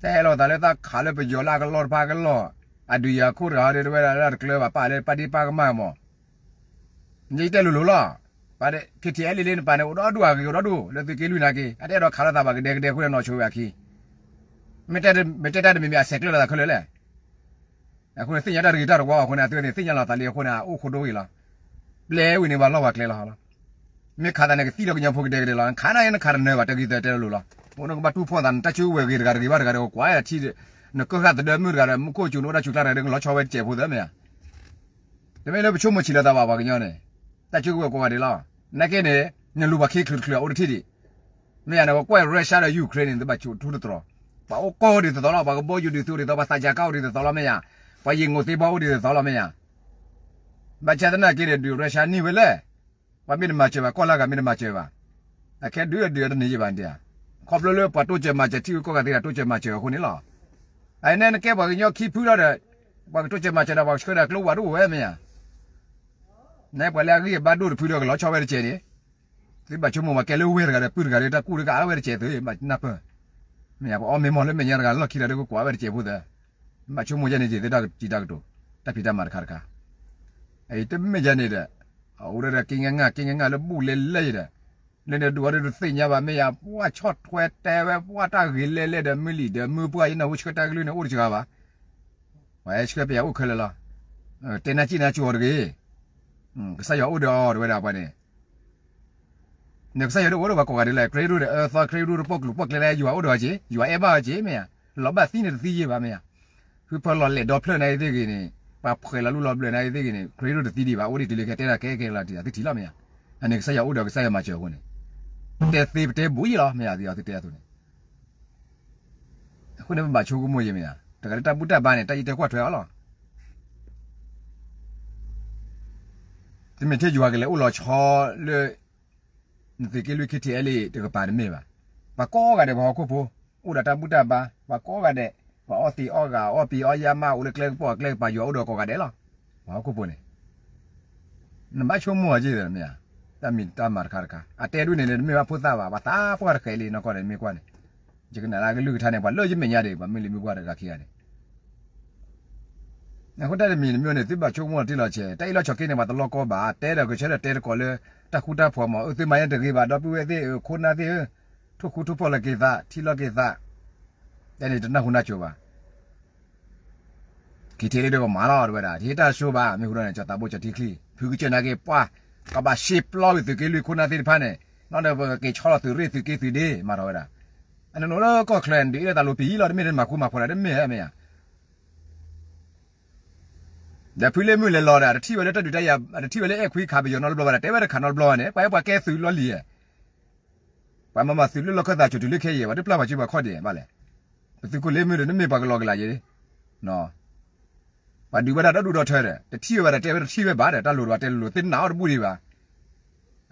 တၢ်ဟဲလီၤသးလၢတၢ်ခးလၢပယီၤလၢအကလီၢ်တဖၣ်ကလီၢ်, အဒုးယၤခိၣ်တဂၤဒီး တဝဲဒၣ်လၢတကျၢၤဘၣ်ပာ်လၢပၢ်ဒ့ပၢ်ကမၢ်မး, ယတဲလိၤလိၤလီၤ, ပှၤ ခ့ထံအဲလ့လ့နပၢ်န့ၣ် အိၣ်ဒီဒူၣ်အဂ့ၤအိၣ်ဒီဒူၣ် လၢသုးက့လွံၢ်နာ်က့ အတအဲၣ်ဒိးခးလိာ်သးဘၣ်ကဒဲကဒဲအဃိန့ၣ် နီၢ်ဆိဝဲအခံ, မ့ၢ်တဲတၢ်တမံၤမံၤအဆဲးကျၢလိာ်သးခဲလၢာ်လဲၣ်, အဃိန့ၣ်သ့ၣ်ညါတၢ်တဂ့ၤတၢ်တဝါအဃိန့ၣ် အသုဝဲန့ၣ် သ့ၣ်ညါလီၤသးလံအဃိန့ၣ် အအိၣ်ခိၣ်ဒိဂ့ၤလီၤ, ပျဲဝံၤန့ၣ်ပှၤလီၢ်ပှၤကျဲလီၤလီၤ, မ့ၢ်ခးသးန့ၣ်ကသံလီၤကညီဖိကဒဲကဒဲလီၤ, ခးနၤနခးတနၢၤဘၣ် တဂ့ၤသၢတဲလိၤလိၤလီၤ, အိၣ်နကဘၣ်တူၢ်ဖှီၣ်သးန့ၣ် တၢ်စုကဝဲၤဂ့ၤတဂၤတဂ့ၤဘၣ်တဂၤဒီး ကကွၢ်ထံ နကၢၣ်ဃာ်သဒၢမုၢ်တဂၤဒီး မူခိၣ်စူၤနအိၣ်တၢ်စူၤကျါတဂၤဒီး ကလီၤဆီဝဲတစဲးဖိသၢမ့ၢ်ဧါ တမ့ၢ်လၢပဆိကမိၣ်ဆံးလီၤသးဘၣ်ပှၤကညီန့ၣ်, တၢ်စုကဝဲၤကိးဂၤဒဲးလီၤ, နာ်က့န့ၣ် နလူၤပှၤခ့ချုးတချုးအအိၣ်တထံၣ်ဒံး, မ့ၢ်ယၤန့ၣ် ပကွၢ် Russia ဒီး Ukraine န့ၣ် သုဘၣ်ဆိထူတတြီၤ, ပှၤအိၣ်ကီၢ်အိၣ်ဒ်သိးသိးလီၤ, ပှၤကဘီယူၤဒ်သိးအိၣ်ဒ်သိး, ပှၤသးစၢ်ကါအိၣ်ဒ်သိးသိးလီၤမ့ၢ်ယၤ, ပှၤယံာ်ငိၣ်သ့ဘီအိၣ်ဒ်သိးသိးလီၤမ့ၢ်ယၤ, ဘၣ်ဆၣ်သနာ်က့န့ၣ် ဒုး Russia နံၣ်ဝဲလဲၣ်, ပှၤမ့ၢ်တမၤစၢၤဘၣ် ကီၢ်လၢဂၤမ့ၢ်တမၤစၢၤဘၣ်, အခဲဒုးအဒုးအတန့ၢ်ယံာ်ဘၣ်ဒ်ဧါ, ခီဖျိလၢပှၤတိစၢၤမၤစၢၤထံဂုၤကီၢ်ဂၤသ့ၣ် တိစၢၤမၤစၢၤအဃိန့ၣ်လီၤ, အန့ၣ်နကဲပှၤကညီခံဖုလီၤဒီး, ပှၤကတိစၢၤမၤစၢၤဒီး ပှၤကဆှၢဒၣ်ကျိဝဲတအိၣ်ဝဲမ့ၢ်ဧါ နပှၤလၢအဂံၢ်အဘါဒိၣ်တဖုဒီးကလီၤဆီဝဲတစဲးန့ၣ်, သုဘၣ်ဆိကမိၣ်ဘၣ်ကဲလၢဝဲတဂၤဒီးပုၢ်တဂၤဒီးတၢ်ကူၣ်ဒီးကအါဝဲတစဲးသု, ဘၣ်နၢ်ပၢၢ်, မ့ၢ်ယၤပအီၣ်မ့ၢ်မီၢ်လၢမဲာ်ညါတဂၤလီၢ်ခံဒီး ကကွၢ်ဝဲတစဲးဖိသၢ, ဘၣ်ဆိကမိၣ်ယဲန့ၣ်က့ၤသုတၢ်ကံတၢ်ကတိၤ, တၢ်ဖံးတၢ်မၤတခါတခါ, အတမ့ၢ်ယဲန့ၣ်ဒီး, အအိၣ်ဒီးက့ငဲငၢ်က့ငဲငၢ်လၢဘူၣ်လဲၤလဲၤဒီး, လၢန့ၣ်ဒုးအီၤဒုးတသ့ၣ်ညါဘၣ်မ့ၢ်ယၤ ပှၢ်ဆီၣ်ထွဲတဲဝဲ ပှၢ်တၢ်ဂ့ၤလဲၤလဲၤဒီး မုၢ်လံၣ်ဒီးမုၢ်ပှၢ် ယနၢ်ဟူဆှၢတၢ်ကလုၢ်န့ၣ် အိၣ်တစှၤဘၣ်, ပှၤဟဲဆှၢပယၤအိၣ်ခဲလၢာ်လီၤ, တဲနၢ်စံၣ်နၢ်ကၠိအီၤတဂ့ၤ, ကစၢ်ယွၤအိၣ်ဒီးအီၤတဝဲဒၣ်ပှၤန့ၣ်, နကစၢ်ယွၤဒ်အိၣ်ဒီးပှၤကိးဂၤဒဲးလၢ ခရံာ်ဒူၣ်ဒီးအၢသီ ခရံာ်ဒူၣ်တပိာ်ကျူပိာ်ကျဲလၢယွၤအိၣ်ဒီးအီၤက့ၤ ယွၤအဲၣ်ဘၣ်အီၤက့ၤမ့ၢ်ဧါ, လီၤဘၣ်သံန့ၣ်တသံယ့ၢ်ဘၣ်မ့ၢ်ဧါ, ဖုဖၢလီၤလဲၤဒီဖျၢၣ်န့ၣ်သ့ၣ်ဂ့ၤန့ၣ်, ပှၤဖှဲးလီၤလူလီၤဘျၢၣ်န့ၣ်သ့ၣ်ဂ့ၤန့ၣ် ခရံာ်ဒူၣ်တသံဒံးဘၣ် အိၣ်ဒံးတုၤလၢခဲတဲဒၣ်ကဲကဲလီၤတံၢ်အသုထံၣ်လီၤမ့ၢ်ဧါ, အန့ၣ်ကစၢ်ယွၤအိၣ်ဒီးကစၢ်ယွၤမၤစၢၤအဃိန့ၣ်, တဲသ့ပတဲဘူးယ့ၢ်လီၤမ့ၢ်ဧါ သုတဲအသိးန့ၣ် အဃိန့ၣ်ပဘၣ်ဆိကမိၣ်ယဲၢ်မ့ၢ်ဧါ, တဂၤလၢတၢ်ဘူၣ်တၢ်ဘါန့ၣ် တၢ်အံၤတဲကွၢ်ထွဲအီၤလီၤ. တမ့ၢ်ထဲယွၤကလဲၤအိၣ်လီၤဆီလၢ နသုးက့လွံၢ် ခ့ထံအဲလ့ တကပၤတမ့ၢ်ဘၣ်. ပှၤကိးဂၤဒဲးပှၤဟီၣ်ခိၣ်ဖိ အိၣ်ဒီးတၢ်ဘူၣ်တၢ်ဘါ, ပှၤကိးဂၤဒဲး, ပှၤအီသံးအီဂၤ အီပံၤအီယါမး အိၣ်လၢကျဲကပိာ်အကျဲကပၤ ယွၤအိၣ်ဒီးကိးဂၤဒဲးလီၤ. ပှၤဟီၣ်ခိၣ်ဖိန့ၣ် နဘၣ်ဆိကမိၣ်အီၤက့ၤမ့ၢ်ဧါ, တၢ်မံၤတၢ်မၤတခါတခါ အတဲဒုးန့ၣ် တမ့ၢ်ဘၣ်ဖိသၣ်ဘၣ်, ပှၤသးပှၢ်တဃဲးလံနီၢ်ကီၢ်န့ၣ် မ့ၢ်ကွၢ်န့ၣ်, ယကနၣ်လၢအကလုၢ်ကထါန့ၣ် ပှၤလၢယမဲာ်ညါဒံး ပှၤမုၢ်လံၤမုၢ်ပှၢ်တဂၤခံဂၤန့ၣ် အဃိတၢ်တမံၤတမံၤန့ၣ် သုဘၣ်ဆိကမိၣ်တ့ၢ်လီၤဆဲး, တၢ်အ့ၣ်လိာ်ဆိးက့န့ၣ် ပှၤတလီၢ်ကီဘၣ်, တဲဒီးကဆၢဒီးတဲတကိးလၢ တၢ်ဃူတၢ်ဖိးမး, အသုမၤယဲတဂ့ၤဘၣ်, ဒီပုၢ်ဝဲၢ်သ့ၣ်ဧၢ, ခိၣ်နၢ်သ့ၣ်ဧၢ, ထိၣ်ဃူထိၣ်ဖိးလီၤက့ၤသး, ထံၣ်လိာ်က့ၤသး, တၢ်န့ၣ်တနၢ်ဟူနၢ်ကိၤဘၣ်. ခံထံၣ်လံဒီးကမၤလီၤ တဝဲဒၣ်, တဟ့ၣ်တၢ်ဆိဘၣ်, မ့ၢ်ဃိဒီးန့ၣ် ကၠီၤသးဘိကၠီၤထံချံ, ဖုကစၢၢ်နာ်က့ၤပှၢ်, ကဘၣ်ရှဲပျီဝံၤသုးက့လွံၢ်ခိၣ်နၢ်သ့ၣ်တဖၣ်န့ၣ်, နီၢ်ဒီးပကက့ၤဆီလီၤသုးရ့ၣ်သုးက့သုးဒ့ မၤထီၣ်ဝဲဒၣ်. အနနအိၣ်လၢကီၢ်ချၢန့ၣ် ဒုးအ့ၣ်လိာ်သးလိၤပံာ်လီၤ, တမ့ၢ်မၤခိမၤဖိးဒၣ် တမ့ၢ်မ့ၢ်ဧါ. ဒီးဖုလ့ၣ်မုၢ်လဲၤလီၤဒီး တထံၣ်ဝဲလၢတၢ်ဒုးတၢ်ယၤ, တထံၣ်ဝဲလၢအဲၣ်ခွံခးပယီၤနီတဘျီဘၣ်ဒီး တဲဝဲတခးနီတဘျီဘၣ်န့ၣ် ပှၤဟဲပှၤကဲသုးလီၢ်လံၤဧါ. ပှၤမၤမၤသုးလၢလီၢ်ခၢၣ်သးစိၤတုၤလၢခဲအံၤ ပှၤတပျၢ်ပှၤစုပှၤခီၣ်ဒံးဘၣ်လဲၣ်. ပသုးခိၣ်လ့ၣ်မုၢ်ဒီး တမ့ၢ်ပှၤကလီၤကလးယဲ, ပှၤဒုးဝဲဒၣ်ဒီဒူၣ်ဒီထၢဒီး တထံၣ်ဝဲဘၣ်ဒီး တဲဝဲတထံၣ်ဝဲဘၣ်ဒီး တၢ်လိၤတဘၣ်တဲလိၤလိၤ သ့ၣ်နးအီၣ်တဘူၣ်ဒံးဘၣ်.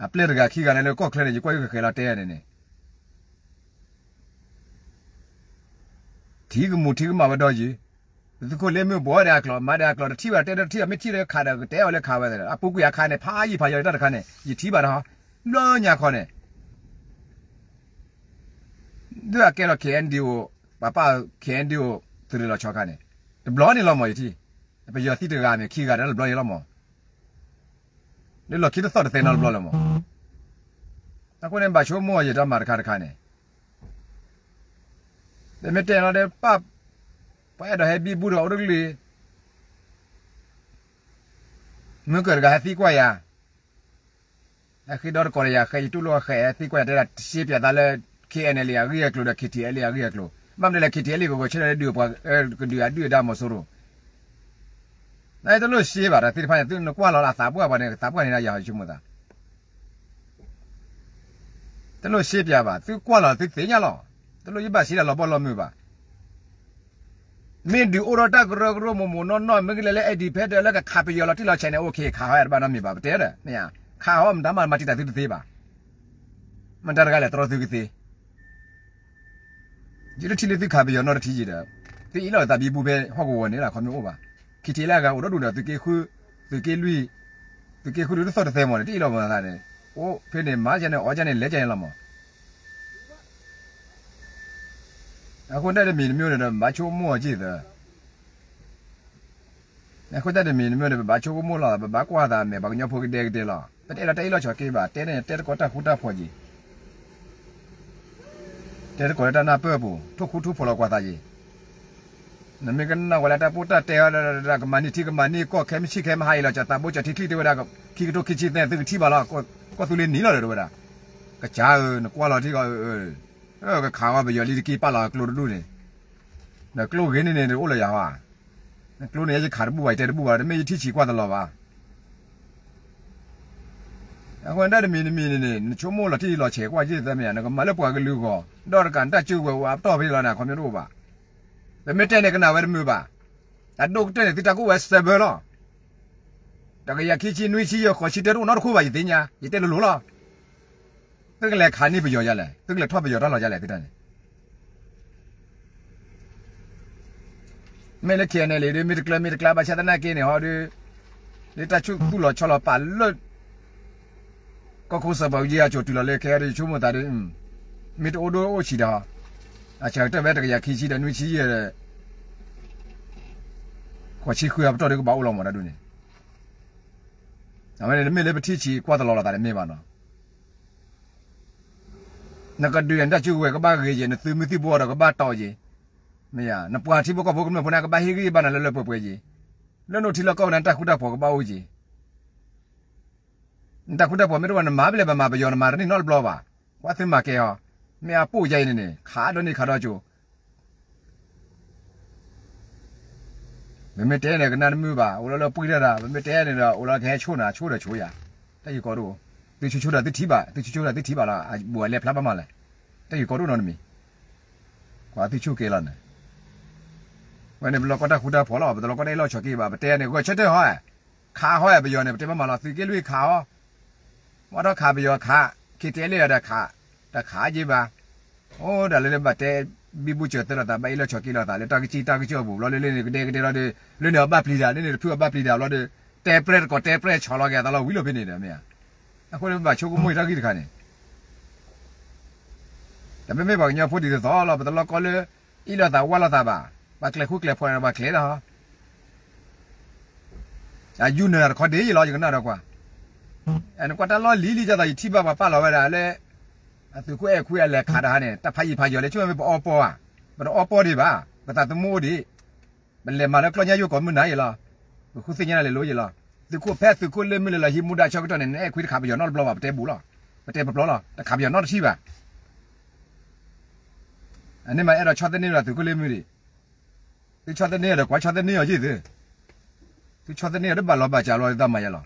အပျဲၢ်တဂၤခံဂၤန့ၣ်လၢကီၢ်ချၢန့ၣ် ယကွၢ်ယကဃဲၤလီၤတဲန့ၣ်န့ၣ် ထံကမူၤထံကမၣ်ဝဲဒီးယံၤ, ပသုးခိၣ်လ့ၣ်မုၢ်ဘှီဒီးအကျိာ် မၤဒီးအကျိာ် တထံၣ်ဝဲတဲဒီးတထံၣ်ဒီး မ့ၢ်ထံၣ်ဒီးခးဒီးကတဲအီၤလၢခးဝဲသ့ၣ်ဒီး အပူၤကွံာ်အခါန့ၣ် ဖးယံာ်ဖးယီၤတၢ်တခါန့ၣ် ယထံၣ်ဘၣ်ဒီး ဘျီညါခီန့ၣ် ဒ်အကဲထီၣ် K N D O, ပှၤပာ် K N D O သုးရ့ၣ်လီၤဆီခါန့ၣ် တဘျီန့ၣ်လီၤမး ယထံၣ်, ပယီၤသံတဂၤမ့ၢ်ခံဂၤတၢ်တဘျီန့ၣ်လီၤမး, လၢလီၢ်ခံတသီၣ်တသဲနီတဘျီလၢၤမး. အဃိန့ၣ် ဘၣ်ဆိကမိၣ်အီၤယတၢ်မၤတခါတခါန့ၣ် ပမ့ၢ်တဲလီၤဒီး ပၢ် ပှၤအဲၣ်ဒိးဟဲဘံဘူဒီးအိၣ်တကလုာ် မုၢ်ကၢၢ်တဂၤဟဲသံကွၢ်ယၤ, ဟဲဃ့ဒီတကိးဒီးယၤ ဃဲယတူၢ်လိာ်ဃဲသံကွၢ်ယၤ တဲဒၣ်ရှဲပၠးသးလၢ K N L A အဂ့ၢ်အကျိၤဒီး K T L A အဂ့ၢ်အကျိၤ, ဘၣ်မနုၤလဲၣ် K T L A ကဂီၤဆၢထၢၣ်လၢဒုးပှၤ ကဒုးအဒုၣ်အဒါမီၤစိရိၤ နတလိၣ်ရှဲဘၣ် တၢ်သ့ၣ်တဖၣ်န့ၣ် သုနကွၢ်လီၤလၢအသးပှၢ်ပှၤန့ၣ် သးပှၢ်န့ၣ်ဒၣ်ယၤဟီဆိကမိၣ်သး တလိၣ်ရှဲပၠးဘၣ် သုကွၢ်လီၤသုသ့ၣ်ညါလီၤ, တလိၣ်ယဘၣ်စံးဒၣ်လီၤဘီၣ်လီၤမုၢ်ဘၣ်. မ့ၢ်ဒုးအိၣ်ဒီးတၢ်ကရၢကရိမိၢ်မိၢ်နီၢ်နီၢ် မ့ၢ်ကလဲၤလၢ independent လၢကခးပယီၤလီၤတံၢ်လီၤဆဲးန့ၣ် အိၣ်ခ့ခးဟီတဘၣ်နီတမံၤဘၣ် ပတဲဒီး မ့ၢ်ဧါ, ခးဟီမတၤမၤမၤတံာ်တာ်သုတသ့ဘၣ်. မတၤတဂၤလဲၣ်တြီသုကသ့ ယတထံၣ်လၢသုခးပယီၤနီတထံၣ်ယံၤဒီး သုအ့ၣ်လိာ်သးဘံဘူဖဲဟီၣ်ကဝီၤန့ၣ်လီၤ ခီမ့ၢ်အိၣ်ဘၣ်. ခံထံၣ်လၢအဂၤအိၣ်ဒီဒူၣ်ဒီး သုးက့ဃု, သုးက့လွံၢ်, သုးက့ဃုဒုးတသီၣ်တသဲမးန့ၣ် တအ့ၣ်လိာ်မၤသးန့ၣ်, အိၣ်ဖဲန့ၣ် မၤကန့ၣ် အီၣ်ကန့ၣ် လဲၤကန့ၣ်လီၤမး. အဃိတၢ်တမံၤတမံၤန့ၣ်ဒီး ပဘၣ်ဆိကမိၣ်အီၤက့ၢ်သၢ အဃိတၢ်တမံၤတမံၤန့ၣ် ပဘၣ်ဆိကမိၣ်လီၤ ပဘၣ်ကွၢ်သးမဲာ် ပှၤကညီဖိကဒဲကဒဲလီၤ. ပတအဲၣ်ဒိးတၢ်အ့ၣ်လိာ်ဆိးက့ဘၣ် တဲန့ၣ် တဲသကိးတၢ်ဃူတၢ်ဖိးက့ၤ တဲသကိးလၢတၢ်နၢ်ပၢၢ်ပူၤ ထိၣ်ဃူထိၣ်ဖိးလီၤကွၢ်သးက့ၤ. နမ့ၢ်ကနၣ်ဝဲလၢတၢ်ပိၢ်တၢ်တဲအီၤ ကမၤန့ၢ်ထံကမၤန့ၢ်ကီၢ် ခဲမုၢ်ဆ့ၣ်ခဲမုၢ်ဟါအံၤလီၤ ကၠီၤသးဘိကၠီၤထံချံၣ်တဲဝဲဒၣ် ခံကထိခံဆံသၢ သုကထံၣ်ဘၣ်လီၤ ကီၢ်သူလ့ၤနံၤလီၤဒီးဝဲဒၣ် ကစၢ်ဧၢ နကွၢ်လီၤထံကီၢ် ကခးအီၤ ပယီၤလံတက့ၢ်ပာ်လီၤကျိတဒူၣ်န့ၣ် ဒီးကျိဂ့ၤန့ၣ်န့ၣ် တအိၣ်လၢယၤဟီဧါ. နကျိန့ၣ် ယခးတဘူၣ်ဘၣ် ယတဲတဘူၣ်ဘၣ် တမ့ၢ်ယထံၣ်ဆံးကွၢ်တလီၤဘၣ်. အဃိတၢ်တမံၤတမံၤန့ၣ်န့ၣ် နဆိကမိၣ်လီၤတံၢ်လီၤဆဲးကွၢ်က့ၤသၢမ့ၢ်ဧါ နကမၤလၢပှၤကလုာ်အဂီၢ် ဒီးတကးနတၢ်စုကဝဲၤအိၣ်အပတီၢ်ဖဲန့ၣ်လီၤန့ၣ် အခီပညီတအိၣ်ဘၣ်. ပမ့ၢ်တဲန့ၣ်ကနၣ်ဝဲတမုာ်ဘၣ်. အဒိၣ်ကတၢၢ်န့ၣ် သုတၢ်ကူၣ်ဝဲစဲးဘၢလီၤ. တကယၤခံဆံနွံဆံယဲၢ်ဃိးဆံတၢတအိၣ်နီတခိၣ်ဘၣ် ယသ့ၣ်ညါ ယတဲလိၤလိၤလီၤ. သုကလဲၤခးန့ၢ်ပယီၤဒ်လဲၣ် သုကလဲၤထီၣ်ပယီၤတၢ်လီၤဒ်လဲၣ် သုတၢ်န့ၣ် မ့ၢ်လၢ KNLA ဒ် မ့ၢ်တကျၢၤမ့ၢ်တကျါ ဘၣ်ဆၣ်သနာ်က့န့ၣ်ဟီဒ် လၢတၢ်ဆူၣ်သူၣ်လီၤဆီလီၤပာ်လၢ ကီၢ်ခိၣ်စီၤပၤကယံၤအစိၤတုၤလီၤလၢခဲအံၤဒီး ယဆိကမိၣ်သးဒ် မ့ၢ်တအိၣ်ဒိၣ်အိၣ်ဆံးဒီး အဆၢကတၢၢ်ဖဲတကယၤခံဆံဒီးနွံဆံယဲၢ် ဃိးဆံဃုအပတီၢ်ဒ်ကဘၣ်အိၣ်လီၤမးတၢ်ဒ်န့ၣ် အဝဲန့ၣ် တမ့ၢ်လၢပထံၣ်ဆံးကွၢ်တလီၤလိာ်သးတမ့ၢ်ဘၣ်နီၤ နကဒုးနတၢ်စုကဝဲၤကဘၣ်ဂ့ၤက့ၤ နသုးမုၢ်သံၣ်ဘိဒီးကဘၣ်တီက့ၤ မ့ၢ်ဧါ နပှၤထံဖိကီၢ်ဖိကမျၢၢ်ဖိန့ၣ် ကဘၣ်ဟ့ၣ်ဂံၢ်ဘၣ်နၤလၢလၢပှဲၤပှဲၤက့ၤ လၢနအိၣ်ထံလၢကီၢ်ပူၤန့ၣ် နတၢ်ဃူတၢ်ဖိးကဘၣ်အိၣ်က့ၤ နတၢ်ဃူတၢ်ဖိးမ့ၢ်တအိၣ် နမၤဘၣ်လဲၣ် ပမၤပယီၤ နမၤတန့ၢ်နီတဘျီဘၣ် ကွၢ်သုမၤကဲအီၤ မ့ၢ်အပိၢ်ယါအံၤန့ၣ်န့ၣ် ခးဒီးန့ၢ်ခးဒီးကၠိ ပမ့ၢ်တဲန့ၣ် ကနၣ်တမုာ်ဘၣ် အိၣ်လီၤလၢပှံၢ်တၢ်ဒၣ် ပမ့ၢ်တဲန့ၣ်ဒီး အိၣ်လီၤကဟဲဆိၣ်နၤ ဆိၣ်ဒီးဆိၣ်ယၤ တၢ်ဂ့ၢ်ကီဒိၣ် သုဆိဆိၣ်ဒီးသုထံၣ်ဘၣ် သုဆိဆိၣ်ဒီးသုထံၣ်ဘၣ်လီၤ အဘူးအလဲဖျါဘၣ်မးလဲၣ် တၢ်ဂ့ၢ်ကီဒိၣ်နီတမံၤ ကွၢ်သုဆိၣ်ကဲလီၤန့ၣ် ဝဲန့ၣ် ပလီၢ်ကီတၢ်ဃူတၢ်ဖိးလီၤ ပတလီၢ်ကီတၢ်အ့ၣ်လိာ်ဆိးက့ဘၣ် ပတဲန့ၣ် ဂဲၤဆၢထၢၣ်ဟီ ခးဟီပယီၤန့ၣ် ပတဲဘၣ်မးလီၤ သုးက့လွံၢ်ခးဟီ မ့ၢ်ထီၣ်ခးပယီၤခး KTLA ဒီးခး တခးက့ဘၣ် အိၣ်ဒၣ်လၢဘၣ်တဲ ဘံဘူစၢၤသၢလိာ်သး ဘၣ်အ့ၣ်လိာ်ဆိးက့လိာ်သး လၢတၢ်ကစံၣ်တၢ်ကစီၣ်အပူၤ ဘျီလၢလၢန့ၣ် ကဒဲကဒဲလီၤဒီး လၢန့ၣ်အဘၣ်ပျံၤတၢ် လၢန့ၣ်တဖုအဘၣ်ပျံၤတၢ် ဘျီဒီး တဲပြဲၢ်တကိးတဲပြဲၢ်ဆီလီၤက့ၤအသးလီၤဝံၤလီၤဖဲန့ၣ်ဒီးမ့ၢ်ဧါ အဃိန့ၣ် ပဘၣ်ဆိကမိၣ်အံၤတၢ်ဂ့ၢ်တခါန့ၣ် တမ့မ့ၢ်ပှၤကညီဖိဒ်သိးသိးလီၤ ပတလီၢ်ကီလၢ အ့ၣ်လိာ်သးဝၢ်လိာ်သးဘၣ် ပှၤကျဲၤဃူကျဲၤဖိးန့ၣ် ပှၤကျဲၤဒၣ်ဟီ အယူနၢၤတခီဒ်ယလီၤ ယကနၣ်ဒီးကွၢ် နကွၢ်တၢ်လီၢ်လံၤလံၤ ဒ်သိးယထံၣ်ဘၣ်ပှၤပာ်လီၤဝဲဒၣ်လၢ အသုးခိၣ်အဲၣ်ခွံအလဲၤခးတၢ်ဟါန့ၣ် တၢ်ဖးယံၤဖးယီၤလၢ ဆိၣ်မ့ၢ်ပအီပီဧါ ပတအီပီဒံးဘၣ် ပသးသမူအိၣ်ဒံး ပလဲၤမၤလၢကျီၢ်ညါယိၣ်ကိးမုၢ်နၤယလီၤ ပဃုသ့ၣ်ညါနၤလဲၤလိၤယလီၤ သုးခိၣ်ဖဲသုးခိၣ်လၢမုၢ်လၢလီၤဟံးမူဒါဆၢကတီၢ်န့ၣ် နအဲၣ်ခွံတခးပယီၤနီတဘျီဘၣ် ပတဲဘူးလီၤ ပတဲပျီလီၤ တခးပယီၤနီတထံၣ်ဘၣ် အန့ၣ်မးအဲၣ်ဒိးဆီၣ်သနံးဝဲဒၣ်သုးခိၣ်လၢမုၢ်ဒံး သုဆီၣ်သနံးအီၤဒီး ကွၢ်ဆီၣ်သနံးအီၤယ့ၢ်သု သုဆီၣ်သနံးအီၤတဘၣ်လီၤဘၣ်စးလီၤဒ်သိးမၤယလီၤ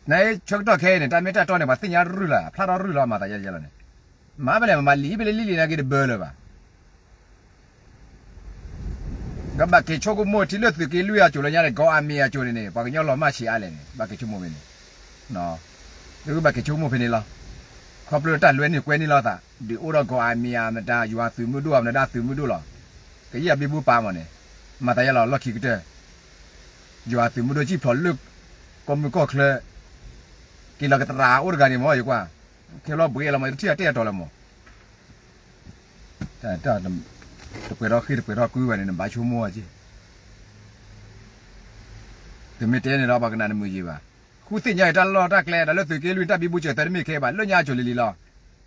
နဆၢကတီၢ်ခဲအံၤန့ၣ် တၢ်မ့ၢ်တၢ်တီန့ၣ် ပှၤသ့ၣ်ညါရုၢ်လီၤ ဖျါထီၣ်ရုၢ်လီၤ မၤသးယဲယဲလီၤန့ၣ် မၤဘၣ်လဲၣ် မၤလံာ်ဘၣ်လဲၣ်လံာ်လံာ်နာ်က့တဘၢလၢၤဘၣ် ကဘၣ်က့ၤဆိကမိၣ်ထံလၢသုးက့လွံၢ်အစိၤလၢညါန့ၣ် ကီၢ်အါမံၤအစိၤန့ၣ်န့ၣ် ပှၤကညီလီၤမၢ်ဆံးအါလဲၣ်န့ၣ် ဘၣ်က့ၤဆိကမိၣ်ဖဲန့ၣ် သုကဘၣ်က့ၤဆိကမိၣ်ဖဲန့ၣ်လီၤ ခီဖျိတၢ်လွဲန့ၢ်ကွဲန့ၢ်လိာ်သး ဒုးအိၣ်ဒီးကီၢ်အါမံၤအမတၤ ယွၤသုးမုၢ်ဒိၣ်အမတၤ ဒၣ်သုးမုၢ်ဒိၣ်လီၤ ကယဲၢ်အဘံဘူပာ်မးန့ၣ် မၤသးယဲလီၤ လီၢ်ခံကတၢၢ် ယွၤသုးမုၢ်ဒိၣ်စံၣ်ဖျိးလၢ ကီၢ်မုၢ်ကီၢ်ချၢ က့ၤလီၤကသရၣ်အိၣ်တဂၤန့ၣ်မး ယကွၢ် ခဲလီၤဘှံးလီၤမး တထံၣ်အတၢ်အတီၤလၢၤမး တပှဲၤထီၣ်ဃ့ၢ်တပှဲၤထီၣ်ကုဘၣ်န့ၣ် နဘၣ်ဆိကမိၣ်အီၤက့ၢ် သုမ့ၢ်တဲန့ၣ်ဒီး ပှၤကနၣ်တမုာ်ယံၤဘၣ်. ဃုသ့ၣ်ညါအံၤတၢ်လီၢ်တၢ်ကျဲ ဒီးလၢသုးက့လွံၢ်တၢ်ဘံဘူစၢၤသၢတမ့ၢ်ခဲဘၣ် လၢညါအစိၤလံၤလံၤလီၤ.